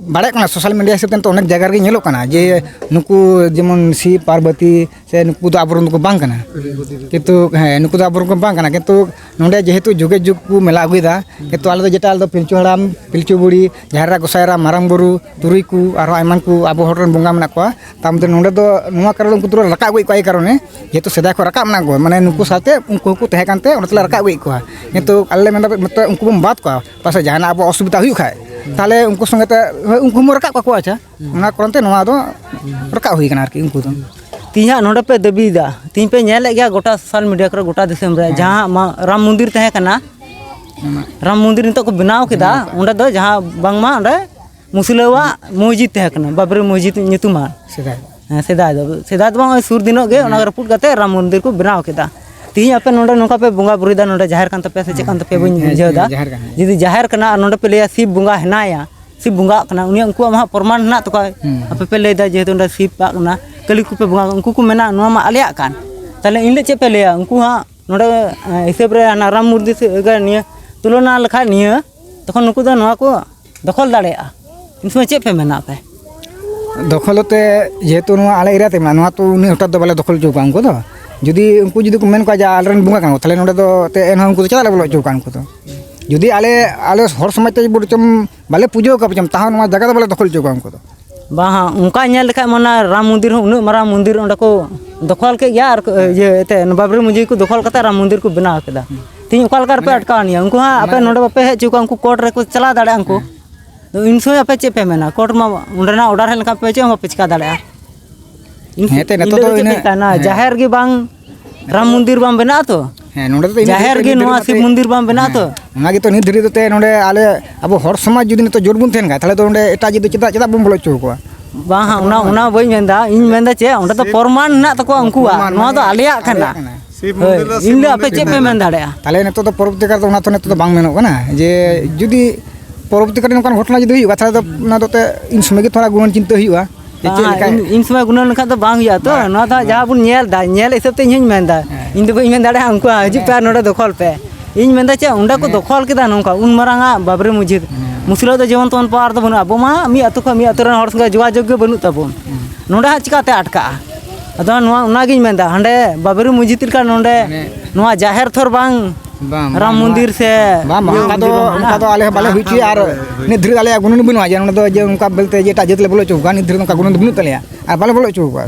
ᱵᱟᱲᱟᱭᱚᱜ ᱠᱟᱱᱟ, ᱥᱳᱥᱟᱞ ᱢᱤᱰᱤᱭᱟ ᱦᱤᱥᱟᱹᱵ ᱛᱮ ᱱᱤᱛᱚᱜ ᱚᱱᱮᱠ ᱡᱟᱭᱜᱟ ᱨᱮᱜᱮ ᱧᱮᱞᱚᱜ ᱠᱟᱱᱟ ᱡᱮ ᱱᱩᱠᱩ ᱡᱮᱢᱚᱱ ᱥᱤᱵ ᱯᱟᱨᱵᱚᱛᱤ ᱥᱮ ᱱᱩᱠᱩ ᱫᱚ ᱟᱵᱚᱨᱮᱱ ᱫᱚᱠᱚ ᱵᱟᱝ ᱠᱟᱱᱟ, ᱠᱤᱱᱛᱩ ᱦᱮᱸ, ᱱᱩᱠᱩ ᱫᱚ ᱟᱵᱚᱨᱮᱱ ᱠᱚ ᱵᱟᱝ ᱠᱟᱱᱟ, ᱠᱤᱱᱛᱩ ᱱᱚᱰᱮ ᱡᱮᱦᱮᱛᱩ ᱡᱩᱜᱮ ᱡᱩᱜᱽ ᱠᱚ ᱢᱮᱞᱟ ᱟᱹᱜᱩᱭᱮᱫᱟ, ᱠᱤᱱᱛᱩ ᱟᱞᱮ ᱫᱚ ᱡᱮᱴᱟ, ᱟᱞᱮ ᱫᱚ ᱯᱤᱞᱪᱩ ᱦᱟᱲᱟᱢ, ᱯᱤᱞᱪᱩ ᱵᱩᱲᱦᱤ, ᱡᱟᱦᱮᱨ ᱮᱨᱟ, ᱜᱚᱸᱥᱟᱭ ᱮᱨᱟ, ᱢᱟᱨᱟᱝ ᱵᱩᱨᱩ, ᱛᱩᱨᱩᱭ ᱠᱚ, ᱟᱨᱦᱚᱸ ᱟᱭᱢᱟᱱ ᱠᱚ ᱟᱵᱚ ᱦᱚᱲ ᱨᱮᱱ ᱵᱚᱸᱜᱟ ᱢᱮᱱᱟᱜ ᱠᱚᱣᱟ᱾ ᱛᱟᱨ ᱢᱚᱫᱽᱫᱷᱮ ᱱᱚᱰᱮ ᱫᱚ ᱱᱚᱣᱟ ᱠᱟᱨᱚᱱ ᱩᱱᱠᱩ ᱫᱚ ᱨᱟᱠᱟᱵ ᱟᱹᱜᱩᱭᱮᱫ ᱠᱚᱣᱟ, ᱮᱭ ᱠᱟᱨᱚᱱᱮ ᱡᱮᱦᱮᱛᱩ ᱥᱮᱫᱟᱭ ᱠᱷᱚᱱ ᱨᱟᱠᱟᱵ ᱢᱮᱱᱟᱜ ᱠᱚᱣᱟ, ᱢᱟᱱᱮ ᱱᱩᱠᱩ ᱥᱟᱶᱛᱮ ᱩᱱᱠᱩ ᱦᱚᱸᱠᱚ ᱛᱟᱦᱮᱸ ᱠᱟᱱᱛᱮ ᱚᱸᱰᱮ ᱛᱮᱞᱮ ᱨᱟᱠᱟᱵ ᱟᱹᱜᱩᱭᱮᱫ ᱠᱚᱣᱟ᱾ ᱠᱤᱱᱛᱩ ᱟᱞᱮ ᱞᱮ ᱢᱮᱱᱫᱟ ᱢᱤᱫᱴᱮᱱ ᱩᱱᱠᱩ ᱵᱚᱱ ᱵᱟᱫ ᱠᱚᱣᱟ, ᱯᱟᱥᱮᱡ ᱡᱟᱦᱟᱱᱟᱜ ᱟᱵᱚ ᱚᱥᱩᱵᱤᱫᱷᱟ ᱦᱩᱭᱩᱜ ᱠᱷᱟᱡ, ᱛᱟᱦᱚᱞᱮ ᱩᱱᱠᱩ ᱥᱚᱸᱜᱮ ᱛᱮ, ᱦᱳᱭ, ᱩᱱᱠᱩ ᱦᱚᱸᱵᱚᱱ ᱨᱟᱠᱟᱵ ᱠᱟᱠᱚᱣᱟ᱾ ᱟᱪᱪᱷᱟ, ᱚᱱᱟ ᱠᱟᱨᱚᱱ ᱛᱮ ᱱᱚᱣᱟ ᱫᱚ ᱨᱟᱠᱟᱵ ᱦᱩᱭ ᱠᱟᱱᱟ ᱟᱨᱠᱤ ᱩᱱᱠᱩ ᱫᱚ᱾ ᱛᱮᱦᱮᱧ ᱦᱟᱸᱜ ᱱᱚᱰᱮ ᱯᱮ ᱫᱟᱹᱵᱤᱭᱮᱫᱟ, ᱛᱮᱦᱮᱧ ᱯᱮ ᱧᱮᱞᱮᱫ ᱜᱮᱭᱟ ᱜᱚᱴᱟ ᱥᱳᱥᱟᱞ ᱢᱤᱰᱤᱭᱟ ᱠᱚᱨᱮ, ᱜᱚᱴᱟ ᱫᱤᱥᱚᱢ ᱨᱮ, ᱦᱮᱸ᱾ ᱡᱟᱦᱟᱸ ᱢᱟ ᱨᱟᱢ ᱢᱚᱱᱫᱤᱨ ᱛᱟᱦᱮᱸ ᱠᱟᱱᱟ, ᱚᱱᱟ ᱨᱟᱢ ᱢᱚᱱᱫᱤᱨ ᱱᱤᱛᱚᱜ ᱠᱚ ᱵᱮᱱᱟᱣ ᱠᱮᱫᱟ, ᱵᱮᱱᱟᱣ ᱠᱟᱜ᱾ ᱚᱸᱰᱮ ᱫᱚ ᱡᱟᱦᱟᱸ ᱵᱟᱝᱢᱟ ᱚᱸᱰᱮ ᱢᱩᱥᱞᱟᱹᱣᱟᱜ ᱢᱚᱥᱡᱤᱫ ᱛᱟᱦᱮᱸ ᱠᱟᱱᱟ, ᱵᱟᱵᱨᱤ ᱢᱚᱥᱡᱤᱫ ᱧᱩᱛᱩᱢᱟᱱ᱾ ᱥᱮᱫᱟᱭ᱾ ᱦᱮᱸ, ᱥᱮᱫᱟᱭ ᱫᱚ, ᱥᱮᱫᱟᱭ ᱫᱚ ᱵᱟᱝ, ᱳᱭ ᱥᱩᱨ ᱫᱤᱱᱚᱜ ᱜᱮ ᱚᱱᱟ ᱦᱮᱸ᱾ ᱨᱟᱹᱯᱩᱫ ᱠᱟᱛᱮ ᱨᱟᱢ ᱢᱚᱱᱫᱤᱨ ᱠᱚ ᱵᱮᱱᱟᱣ ᱠᱮᱫᱟ᱾ ᱛᱮᱦᱮᱧ ᱟᱯᱮ ᱱᱚᱰᱮ ᱱᱚᱝᱠᱟ ᱯᱮ ᱵᱚᱸᱜᱟ ᱵᱩᱨᱩᱭᱮᱫᱟ, ᱱᱚᱰᱮ ᱡᱟᱦᱮᱨ ᱠᱟᱱ ᱛᱟᱯᱮᱭᱟ ᱥᱮ ᱪᱮᱫ ᱠᱟᱱ ᱛᱟᱯᱮᱭᱟ, ᱵᱟᱹᱧ ᱦᱮᱸ, ᱵᱩᱡᱷᱟᱹᱣ ᱮᱫᱟ᱾ ᱡᱟᱦᱮᱨ ᱠᱟᱱᱟ᱾ ᱡᱩᱫᱤ ᱡᱟᱦᱮᱨ ᱠᱟᱱᱟ ᱟᱨ ᱱᱚᱰᱮ ᱯᱮ ᱞᱟᱹᱭᱟ ᱥᱤᱵ ᱵᱚᱸᱜᱟ ᱦᱮᱱᱟᱭᱟ, ᱥᱤᱵ ᱵᱚᱸᱜᱟᱜ ᱠᱟᱱᱟ, ᱩᱱᱤᱭᱟᱜ, ᱩᱱᱠᱩᱣᱟᱜ ᱢᱟ ᱦᱟᱸᱜ ᱯᱨᱚᱢᱟᱱ ᱦᱮᱱᱟᱜ ᱛᱟᱠᱚᱣᱟ᱾ ᱦᱩᱸ᱾ ᱟᱯᱮ ᱯᱮ ᱞᱟᱹᱭᱫᱟ ᱡᱮᱦᱮᱛᱩ ᱚᱸᱰᱮ ᱥᱤᱵ ᱟᱜ ᱠᱟᱱᱟ, ᱠᱟᱹᱞᱤ ᱠᱚᱯᱮ ᱵᱚᱸᱜᱟ, ᱩᱱᱠᱩ ᱠᱚ ᱢᱮᱱᱟ ᱱᱚᱣᱟ ᱢᱟ ᱟᱞᱮᱭᱟᱜ ᱠᱟᱱ᱾ ᱛᱟᱦᱞᱮ ᱤᱧ ᱞᱟᱹᱭ ᱪᱮᱫ ᱯᱮ ᱞᱟᱹᱭᱟ? ᱩᱱᱠᱩ ᱦᱟᱸᱜ ᱱᱚᱰᱮ, ᱮᱸ, ᱦᱤᱥᱟᱹᱵ ᱨᱮ ᱦᱟᱱᱟ ᱨᱟᱢ ᱢᱩᱨᱛᱤ ᱥᱮ ᱱᱤᱭᱟᱹ ᱛᱩᱞᱚᱱᱟ ᱞᱮᱠᱷᱟᱡ ᱱᱤᱭᱟᱹ, ᱛᱚᱠᱷᱚᱱ ᱱᱩᱠᱩ ᱫᱚ ᱱᱚᱣᱟ ᱠᱚ ᱫᱚᱠᱷᱚᱞ ᱫᱟᱲᱮᱭᱟᱜᱼᱟ᱾ ᱩᱱ ᱥᱚᱢᱚᱭ ᱪᱮᱫ ᱯᱮ ᱢᱮᱱᱟ ᱟᱯᱮ? ᱫᱚᱠᱷᱚᱞ ᱛᱮ ᱡᱮᱦᱮᱛᱩ ᱱᱚᱣᱟ ᱟᱞᱮ ᱮᱨᱤᱭᱟ ᱛᱮ ᱢᱮᱱᱟᱜᱼᱟ, ᱱᱚᱣᱟ ᱛᱚ ᱩᱱᱟᱹᱜ ᱦᱚᱴᱟᱛ ᱫᱚ ᱵᱟᱞᱮ ᱫᱚᱠᱷᱚᱞ ᱦᱚᱪᱚ ᱠᱚᱣᱟ ᱩᱱᱠᱩ ᱫᱚ᱾ ᱡᱩᱫᱤ ᱩᱱᱠᱩ ᱡᱩᱫᱤ ᱠᱚ ᱢᱮᱱ ᱠᱚᱣᱟ ᱡᱮ ᱟᱞᱮᱨᱮᱱ ᱵᱚᱸᱜᱟ ᱠᱟᱱᱟ ᱠᱚ, ᱛᱟᱦᱞᱮ ᱱᱚᱰᱮ ᱫᱚ ᱛᱮ ᱮᱱᱦᱚᱸ ᱩᱱᱠᱩ ᱫᱚ ᱪᱮᱫᱟᱜ ᱞᱮ ᱵᱚᱞᱚ ᱦᱚᱪᱚ ᱠᱚᱣᱟ ᱩᱱᱠᱩ ᱫᱚ? ᱡᱩᱫᱤ ᱟᱞᱮ, ᱟᱞᱮ ᱦᱚᱲ ᱥᱚᱢᱟᱡᱽ ᱛᱮ ᱵᱚᱨᱪᱚᱢ ᱵᱟᱞᱮ ᱯᱩᱡᱟᱹ ᱟᱠᱟᱫ ᱵᱚᱨᱪᱚᱢ, ᱛᱟᱦᱚᱸ ᱱᱚᱣᱟ ᱡᱟᱭᱜᱟ ᱫᱚ ᱵᱟᱞᱮ ᱫᱚᱠᱷᱚᱞ ᱦᱚᱪᱚ ᱠᱚᱣᱟ ᱩᱱᱠᱩ ᱫᱚ᱾ ᱵᱟᱝ, ᱚᱱᱠᱟ ᱧᱮᱞ ᱞᱮᱠᱷᱟᱡ ᱢᱟ ᱚᱱᱟ ᱨᱟᱢ ᱢᱚᱱᱫᱤᱨ ᱦᱚᱸ ᱩᱱᱟᱹᱜ ᱢᱟᱨᱟᱝ ᱢᱚᱱᱫᱤᱨ ᱚᱸᱰᱮ ᱠᱚ ᱫᱚᱠᱷᱚᱞ ᱠᱮᱫ ᱜᱮᱭᱟ ᱟᱨ ᱠᱚ, ᱤᱭᱟᱹ, ᱮᱱᱛᱮᱫ ᱵᱟᱵᱨᱤ ᱢᱚᱥᱡᱤᱫ ᱠᱚ ᱫᱚᱠᱷᱚᱞ ᱠᱟᱛᱮ ᱨᱟᱢ ᱢᱚᱱᱫᱤᱨ ᱠᱚ ᱵᱮᱱᱟᱣ ᱠᱮᱫᱟ᱾ ᱛᱮᱦᱮᱧ ᱚᱠᱟ ᱞᱮᱠᱟ ᱨᱮᱯᱮ ᱢᱟᱱᱮ ᱟᱴᱠᱟᱣ ᱱᱤᱭᱟ? ᱩᱱᱠᱩ ᱦᱟᱸᱜ ᱟᱯᱮ ᱢᱟᱱᱮ ᱱᱚᱰᱮ ᱵᱟᱯᱮ ᱦᱮᱡ ᱦᱚᱪᱚ ᱠᱚᱣᱟ, ᱩᱱᱠᱩ ᱠᱳᱨᱴ ᱨᱮᱠᱚ ᱪᱟᱞᱟᱣ ᱫᱟᱲᱮᱭᱟᱜᱼᱟ ᱩᱱᱠᱩ᱾ ᱦᱮᱸ᱾ ᱛᱚ ᱩᱱ ᱥᱚᱢᱚᱭ ᱟᱯᱮ ᱪᱮᱫ ᱯᱮ ᱢᱮᱱᱟ? ᱠᱳᱨᱴ ᱢᱟ ᱚᱸᱰᱮᱱᱟᱜ ᱚᱰᱟᱨ ᱦᱮᱡ ᱞᱮᱱᱠᱷᱟᱱ ᱯᱮ ᱪᱮᱫ ᱦᱚᱸ ᱵᱟᱯᱮ ᱪᱤᱠᱟ ᱫᱟᱲᱮᱭᱟᱜᱼᱟ᱾ ᱤᱱ ᱦᱮᱸ, ᱛᱚ, ᱤᱱ ᱱᱤᱛᱚᱜ ᱦᱤᱞᱳᱜ ᱫᱚ ᱪᱮᱫ ᱤᱱᱟᱹ ᱯᱮ ᱪᱤᱠᱟᱭᱟ? ᱦᱮᱸ᱾ ᱡᱟᱦᱮᱨ ᱜᱮ ᱵᱟᱝ ᱨᱟᱢ ᱢᱚᱱᱫᱤᱨ ᱵᱟᱝ ᱵᱮᱱᱟᱜᱼᱟ ᱛᱚ? ᱦᱮᱸ, ᱱᱚᱰᱮ ᱫᱚ ᱤᱱᱟᱹ ᱡᱟᱦᱮᱨ ᱫᱷᱟᱹᱨᱤᱡ ᱜᱮ ᱛᱮ, ᱱᱤᱛ ᱱᱚᱣᱟ ᱫᱷᱟᱹᱨᱤᱡ ᱥᱤᱵ ᱛᱮ, ᱢᱚᱱᱫᱤᱨ ᱵᱟᱝ ᱵᱮᱱᱟᱜᱼᱟ ᱦᱮᱸ, ᱛᱚ? ᱚᱱᱟ ᱜᱮᱛᱚ ᱱᱤᱛ ᱫᱷᱟᱹᱨᱤᱡ ᱫᱚ ᱛᱮ ᱱᱚᱰᱮ ᱟᱞᱮ ᱟᱵᱚ ᱦᱚᱲ ᱥᱚᱢᱟᱡᱽ ᱡᱩᱫᱤ ᱱᱤᱛᱚᱜ ᱡᱳᱴ ᱵᱚᱱ ᱛᱟᱦᱮᱱ ᱠᱷᱟᱱ, ᱛᱟᱦᱚᱞᱮ ᱫᱚ ᱚᱸᱰᱮ ᱮᱴᱟᱜ ᱡᱟᱹᱛ ᱫᱚ ᱪᱮᱫᱟᱜ, ᱪᱮᱫᱟᱜ ᱵᱚᱱ ᱵᱚᱞᱚ ᱦᱚᱪᱚ ᱟᱠᱚᱣᱟ? ᱵᱟᱝ, ᱦᱟᱸ, ᱚᱱᱟ, ᱚᱱᱟ ᱵᱟᱹᱧ ᱢᱮᱱᱫᱟ᱾ ᱤᱧ ᱢᱮᱱᱫᱟ ᱪᱮᱫ, ᱚᱸᱰᱮ ᱫᱚ ᱥᱤᱵ ᱯᱨᱚᱢᱟᱱ ᱦᱮᱱᱟᱜ ᱛᱟᱠᱚᱣᱟ ᱩᱱᱠᱩᱣᱟᱜ, ᱯᱨᱚᱢᱟᱱ ᱱᱚᱣᱟ ᱫᱚ ᱢᱟᱱᱮ ᱟᱞᱮᱭᱟᱜ ᱠᱟᱱᱟ᱾ ᱟᱞᱮᱭᱟᱜ ᱠᱟᱱᱟ᱾ ᱥᱤᱵ ᱦᱳᱭ, ᱢᱚᱱᱫᱤᱨ ᱫᱚ ᱤᱧ ᱥᱤᱵ ᱞᱟᱹᱭᱟ ᱟᱯᱮ ᱢᱚᱱᱫᱤᱨ ᱪᱮᱫ ᱯᱮ ᱠᱟᱱᱟ᱾ ᱢᱮᱱ ᱫᱟᱲᱮᱭᱟᱜᱼᱟ? ᱛᱟᱦᱚᱞᱮ ᱱᱤᱛᱚᱜ ᱫᱚ ᱯᱚᱨᱚᱵᱚᱨᱛᱤ ᱠᱟᱞ ᱨᱮ ᱚᱱᱟ ᱛᱚ ᱱᱤᱛᱚᱜ ᱫᱚ ᱵᱟᱝ ᱢᱮᱱᱚᱜ ᱠᱟᱱᱟ, ᱡᱮ ᱡᱩᱫᱤ ᱯᱚᱨᱚᱵᱚᱨᱛᱤ ᱠᱟᱞ ᱨᱮ ᱱᱚᱝᱠᱟᱱ ᱜᱷᱚᱴᱚᱱᱟ ᱡᱩᱫᱤ ᱦᱩᱭᱩᱜᱼᱟ, ᱛᱟᱦᱚᱞᱮ ᱫᱚ ᱚᱱᱟ ᱫᱚ ᱛᱮ ᱤᱱ ᱥᱚᱢᱚᱭ ᱜᱮ ᱛᱷᱚᱲᱟ ᱜᱩᱱᱟᱹᱱ ᱪᱤᱱᱛᱟᱹ ᱦᱩᱭᱩᱜᱼᱟ᱾ ᱡᱮ ᱪᱮᱫ ᱵᱟᱝ, ᱞᱮᱠᱟ ᱤᱱ, ᱤᱱ ᱥᱚᱢᱚᱭ ᱜᱩᱱᱟᱹᱱ ᱞᱮᱠᱷᱟᱱ ᱫᱚ ᱵᱟᱝ ᱦᱩᱭᱩᱜᱼᱟ ᱛᱚ᱾ ᱵᱟᱝ᱾ ᱱᱚᱣᱟ ᱫᱚ ᱦᱟᱸᱜ ᱡᱟᱦᱟᱸ ᱵᱚᱱ ᱧᱮᱞ ᱮᱫᱟ, ᱧᱮᱞ ᱦᱤᱥᱟᱹᱵ ᱛᱮ ᱤᱧ ᱦᱚᱧ ᱢᱮᱱ ᱮᱫᱟ᱾ ᱦᱮᱸ᱾ ᱤᱧ ᱫᱚ ᱵᱟᱹᱧ ᱢᱮᱱ ᱫᱟᱲᱮᱭᱟᱜᱼᱟ ᱩᱱᱠᱩᱣᱟᱜ ᱦᱤᱡᱩᱜ ᱯᱮ ᱟᱨ ᱱᱚᱰᱮ ᱫᱚᱠᱷᱚᱞ ᱯᱮ᱾ ᱤᱧ ᱢᱮᱱ ᱮᱫᱟ ᱪᱮᱫ, ᱚᱸᱰᱮ ᱠᱚ ᱦᱮᱸ᱾ ᱫᱚᱠᱷᱚᱞ ᱠᱮᱫᱟ ᱱᱚᱝᱠᱟ, ᱩᱱ ᱢᱟᱨᱟᱝ ᱟᱜ ᱵᱟᱵᱨᱤ ᱢᱚᱥᱡᱤᱫ᱾ ᱦᱮᱸ᱾ ᱢᱩᱥᱞᱟᱹ ᱫᱚ ᱡᱮᱢᱚᱱ ᱛᱮᱢᱚᱱ ᱯᱟᱣᱟᱨ ᱫᱚ ᱵᱟᱹᱱᱩᱜᱼᱟ᱾ ᱟᱵᱚ ᱢᱟ ᱢᱤᱫ ᱟᱹᱛᱩ ᱠᱷᱚᱱ ᱢᱤᱫ ᱟᱹᱛᱩ ᱨᱮᱱ ᱦᱚᱲ ᱥᱚᱸᱜᱮ ᱡᱳᱜᱟᱡᱳᱜᱽ ᱜᱮ ᱵᱟᱹᱱᱩᱜ ᱛᱟᱵᱚᱱ᱾ ᱱᱚᱰᱮ ᱦᱟᱸᱜ ᱪᱤᱠᱟᱹᱛᱮ ᱟᱴᱠᱟᱜᱼᱟ? ᱟᱫᱚ ᱱᱚᱣᱟ, ᱚᱱᱟᱜᱤᱧ ᱢᱮᱱᱫᱟ, ᱦᱟᱸᱰᱮ ᱵᱟᱵᱨᱤ ᱢᱚᱥᱡᱤᱫ ᱞᱮᱠᱟ ᱱᱚᱰᱮ ᱢᱟᱱᱮ ᱱᱚᱣᱟ ᱡᱟᱦᱮᱨ ᱛᱷᱚᱨ ᱵᱟᱝ, ᱵᱟᱝ, ᱨᱟᱢ ᱵᱟᱝ, ᱢᱚᱱᱫᱤᱨ ᱥᱮ ᱵᱟᱝ, ᱵᱟᱝ, ᱤᱭᱟᱹ ᱚᱱᱠᱟ ᱫᱚ, ᱢᱚᱱᱫᱤᱨ ᱵᱟᱝ ᱚᱱᱠᱟ ᱫᱚ ᱟᱞᱮ ᱦᱚᱸ ᱵᱟᱞᱮ ᱦᱩᱭ ᱦᱚᱪᱚᱭᱟ᱾ ᱟᱨ ᱱᱤᱛ ᱫᱷᱟᱹᱨᱤᱡ ᱟᱞᱮᱭᱟᱜ ᱜᱩᱱᱟᱹᱱ ᱵᱟᱹᱱᱩᱜᱼᱟ ᱡᱮ ᱱᱚᱰᱮ ᱫᱚ ᱡᱮ ᱚᱱᱠᱟ ᱵᱚᱞᱛᱮ ᱡᱮ ᱮᱴᱟᱜ ᱡᱟᱹᱛ ᱞᱮ ᱵᱚᱞᱚ ᱦᱚᱪᱚ ᱠᱚᱣᱟ᱾ ᱱᱤᱛ ᱫᱷᱟᱹᱨᱤᱡ ᱚᱱᱠᱟ ᱜᱩᱱᱟᱹᱱ ᱫᱚ ᱵᱟᱹᱱᱩᱜ ᱛᱟᱞᱮᱭᱟ ᱟᱨ ᱵᱟᱞᱮ ᱵᱚᱞᱚ ᱦᱚᱪᱚ ᱠᱚᱣᱟ᱾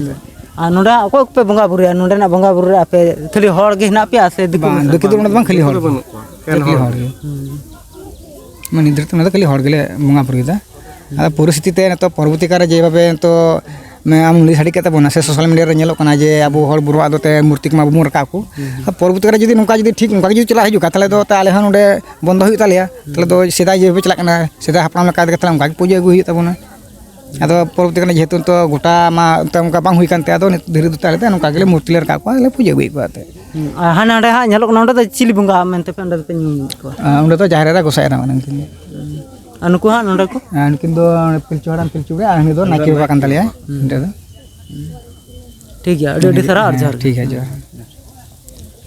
ᱟᱨ ᱱᱚᱰᱮ ᱚᱠᱚᱭ ᱠᱚᱯᱮ ᱵᱚᱸᱜᱟ ᱵᱩᱨᱩᱭᱟ? ᱱᱚᱰᱮᱱᱟᱜ ᱵᱚᱸᱜᱟ ᱵᱩᱨᱩ ᱨᱮ ᱟᱯᱮ ᱠᱷᱟᱹᱞᱤ ᱦᱚᱲ ᱜᱮ ᱦᱮᱱᱟᱜ ᱯᱮᱭᱟ ᱥᱮ ᱫᱤᱠᱩ ᱵᱟᱝ, ᱢᱮᱥᱟ? ᱫᱤᱠᱩ ᱫᱚ ᱱᱚᱰᱮ ᱫᱚ ᱵᱟᱝ, ᱠᱷᱟᱹᱞᱤ ᱦᱚᱲ ᱫᱤᱠᱩ ᱫᱚ ᱜᱮ᱾ ᱵᱟᱹᱱᱩᱜ ᱠᱚᱣᱟ, ᱮᱠᱮᱱ ᱠᱷᱟᱹᱞᱤ ᱦᱚᱲ ᱦᱚᱲ ᱜᱮ᱾ ᱜᱮ᱾ ᱦᱩᱸ᱾ ᱢᱟᱱᱮ ᱱᱤᱛ ᱫᱷᱟᱹᱨᱤᱡ ᱛᱮ ᱱᱚᱰᱮ ᱫᱚ ᱠᱷᱟᱹᱞᱤ ᱦᱚᱲ ᱜᱮᱞᱮ ᱵᱚᱸᱜᱟ ᱵᱩᱨᱩᱭᱮᱫᱟ᱾ ᱟᱫᱚ ᱯᱚᱨᱤᱥᱛᱷᱤᱛᱤ ᱛᱮ ᱱᱤᱛᱚᱜ ᱯᱚᱨᱚᱵᱚᱨᱛᱤ ᱠᱟᱞ ᱨᱮ ᱡᱮᱵᱷᱟᱵᱮ ᱱᱤᱛᱚᱜ ᱢᱮ-, ᱟᱢ ᱞᱟᱹᱭ ᱥᱟᱰᱮ ᱠᱮᱫ ᱛᱟᱵᱚᱱᱟ ᱥᱮ ᱥᱳᱥᱟᱞ ᱢᱤᱰᱤᱭᱟ ᱨᱮ ᱧᱮᱞᱚᱜ ᱠᱟᱱᱟ ᱡᱮ ᱟᱵᱚ ᱦᱚᱲ ᱵᱩᱨᱩᱣᱟᱜ ᱫᱚ ᱛᱮ ᱢᱩᱨᱛᱤ ᱠᱚᱢᱟ ᱵᱟᱵᱚᱱ ᱨᱟᱠᱟᱵ ᱠᱚ᱾ ᱦᱩᱸ᱾ ᱟᱨ ᱯᱚᱨᱚᱵᱚᱨᱛᱤ ᱠᱟᱞ ᱨᱮ ᱡᱩᱫᱤ ᱱᱚᱝᱠᱟ ᱡᱩᱫᱤ ᱴᱷᱤᱠ ᱱᱚᱝᱠᱟ ᱜᱮ ᱡᱩᱫᱤ ᱪᱟᱞᱟᱜ ᱦᱤᱡᱩᱜ ᱠᱷᱟᱱ, ᱛᱟᱦᱚᱞᱮ ᱫᱚ ᱛᱟ-, ᱟᱞᱮ ᱦᱚᱸ ᱱᱚᱰᱮ ᱵᱚᱱᱫᱚ ᱦᱩᱭᱩᱜ ᱛᱟᱞᱮᱭᱟ᱾ ᱛᱟᱦᱚᱞᱮ ᱫᱚ ᱥᱮᱫᱟᱭ ᱡᱮᱵᱷᱟᱵᱮ ᱪᱟᱞᱟᱜ ᱠᱟᱱᱟ, ᱥᱮᱫᱟᱭ ᱦᱟᱯᱲᱟᱢ ᱞᱮᱠᱟ ᱛᱮᱜᱮ ᱛᱟᱦᱚᱞᱮ ᱚᱱᱠᱟ ᱜᱮ ᱯᱩᱡᱟᱹ ᱟᱹᱜᱩᱭ ᱦᱩᱭᱩᱜ ᱛᱟᱵᱚᱱᱟ᱾ ᱟᱫᱚ ᱯᱚᱨᱚᱵᱚᱨᱛᱤ ᱠᱟᱞ ᱨᱮ ᱡᱮᱦᱮᱛᱩ ᱱᱤᱛᱚᱜ ᱜᱚᱴᱟ ᱢᱟ ᱚᱱᱛᱮ ᱚᱱᱠᱟ ᱵᱟᱝ ᱦᱩᱭ ᱠᱟᱱᱛᱮ, ᱟᱫᱚ ᱱᱤᱛ ᱫᱷᱟᱹᱨᱤᱡ ᱫᱚ ᱛᱟᱦᱚᱞᱮ ᱫᱚ ᱱᱚᱝᱠᱟ ᱜᱮᱞᱮ ᱢᱩᱨᱛᱤ ᱞᱮ ᱨᱟᱠᱟᱵ ᱠᱚᱣᱟ, ᱟᱨ ᱞᱮ ᱯᱩᱡᱟᱹ ᱟᱹᱜᱩᱭᱮᱫ ᱠᱚᱣᱟ ᱮᱱᱛᱮᱫ᱾ ᱦᱩᱸ, ᱟᱨ ᱦᱟᱱᱮ ᱦᱟᱸᱰᱮ ᱦᱟᱸᱜ ᱧᱮᱞᱚᱜ ᱠᱟᱱᱟ, ᱚᱸᱰᱮ ᱫᱚ ᱪᱤᱞᱤ ᱵᱚᱸᱜᱟ ᱢᱮᱱᱛᱮ ᱯᱮ, ᱚᱸᱰᱮ ᱫᱚᱯᱮ ᱧᱩᱢ ᱠᱚᱣᱟ? ᱟᱨ ᱚᱸᱰᱮ ᱫᱚ ᱡᱟᱦᱮᱨ ᱮᱨᱟ ᱜᱚᱸᱥᱟᱭ ᱮᱨᱟ ᱠᱟᱱᱟ ᱩᱱᱠᱤᱱ ᱫᱚ᱾ ᱟᱨ ᱱᱩᱠᱩ ᱦᱟᱸᱜ ᱱᱚᱸᱰᱮ ᱠᱚ? ᱟᱨ ᱱᱩᱠᱤᱱ ᱫᱚ ᱯᱤᱞᱪᱩ ᱦᱟᱲᱟᱢ ᱯᱤᱞᱪᱩ ᱵᱩᱲᱦᱤ, ᱟᱨ ᱩᱱᱤ ᱫᱚ ᱱᱟᱭᱠᱮ ᱵᱟᱵᱟ ᱠᱟᱱ ᱛᱟᱞᱮᱭᱟ᱾ ᱦᱩᱸ᱾ ᱱᱚᱸᱰᱮ ᱫᱚ᱾ ᱴᱷᱤᱠ ᱜᱮᱭᱟ, ᱟᱹᱰᱤ ᱟᱹᱰᱤ ᱥᱟᱨᱦᱟᱣ ᱟᱨ ᱦᱮᱸ, ᱡᱚᱦᱟᱨ ᱜᱮ᱾ ᱴᱷᱤᱠ ᱜᱮᱭᱟ, ᱡᱚᱦᱟᱨ᱾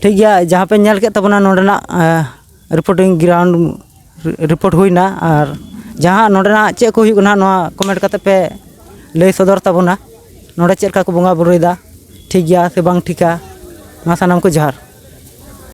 ᱴᱷᱤᱠ ᱜᱮᱭᱟ, ᱡᱟᱦᱟᱸ ᱯᱮ ᱧᱮᱞ ᱠᱮᱫ ᱛᱟᱵᱚᱱᱟ ᱱᱚᱸᱰᱮᱱᱟᱜ, ᱮᱸ, ᱨᱤᱯᱳᱨᱴᱤᱝ ᱜᱨᱟᱣᱩᱱᱰ, ᱨᱤ-, ᱨᱤᱯᱳᱨᱴ ᱦᱩᱭᱱᱟ, ᱟᱨ ᱡᱟᱦᱟᱸ ᱱᱚᱸᱰᱮᱱᱟᱜ ᱪᱮᱫ ᱠᱚ ᱦᱩᱭᱩᱜ ᱠᱟᱱᱟ, ᱱᱚᱣᱟ ᱠᱚᱢᱮᱱᱴ ᱠᱟᱛᱮ ᱯᱮ ᱞᱟᱹᱭ ᱥᱚᱫᱚᱨ ᱛᱟᱵᱚᱱᱟ, ᱱᱚᱸᱰᱮ ᱪᱮᱫ ᱞᱮᱠᱟ ᱠᱚ ᱵᱚᱸᱜᱟ ᱵᱩᱨᱩᱭᱮᱫᱟ, ᱴᱷᱤᱠ ᱜᱮᱭᱟ ᱥᱮ ᱵᱟᱝ ᱴᱷᱤᱠᱟ? ᱢᱟ ᱥᱟᱱᱟᱢ ᱠᱚ ᱡᱚᱦᱟᱨ᱾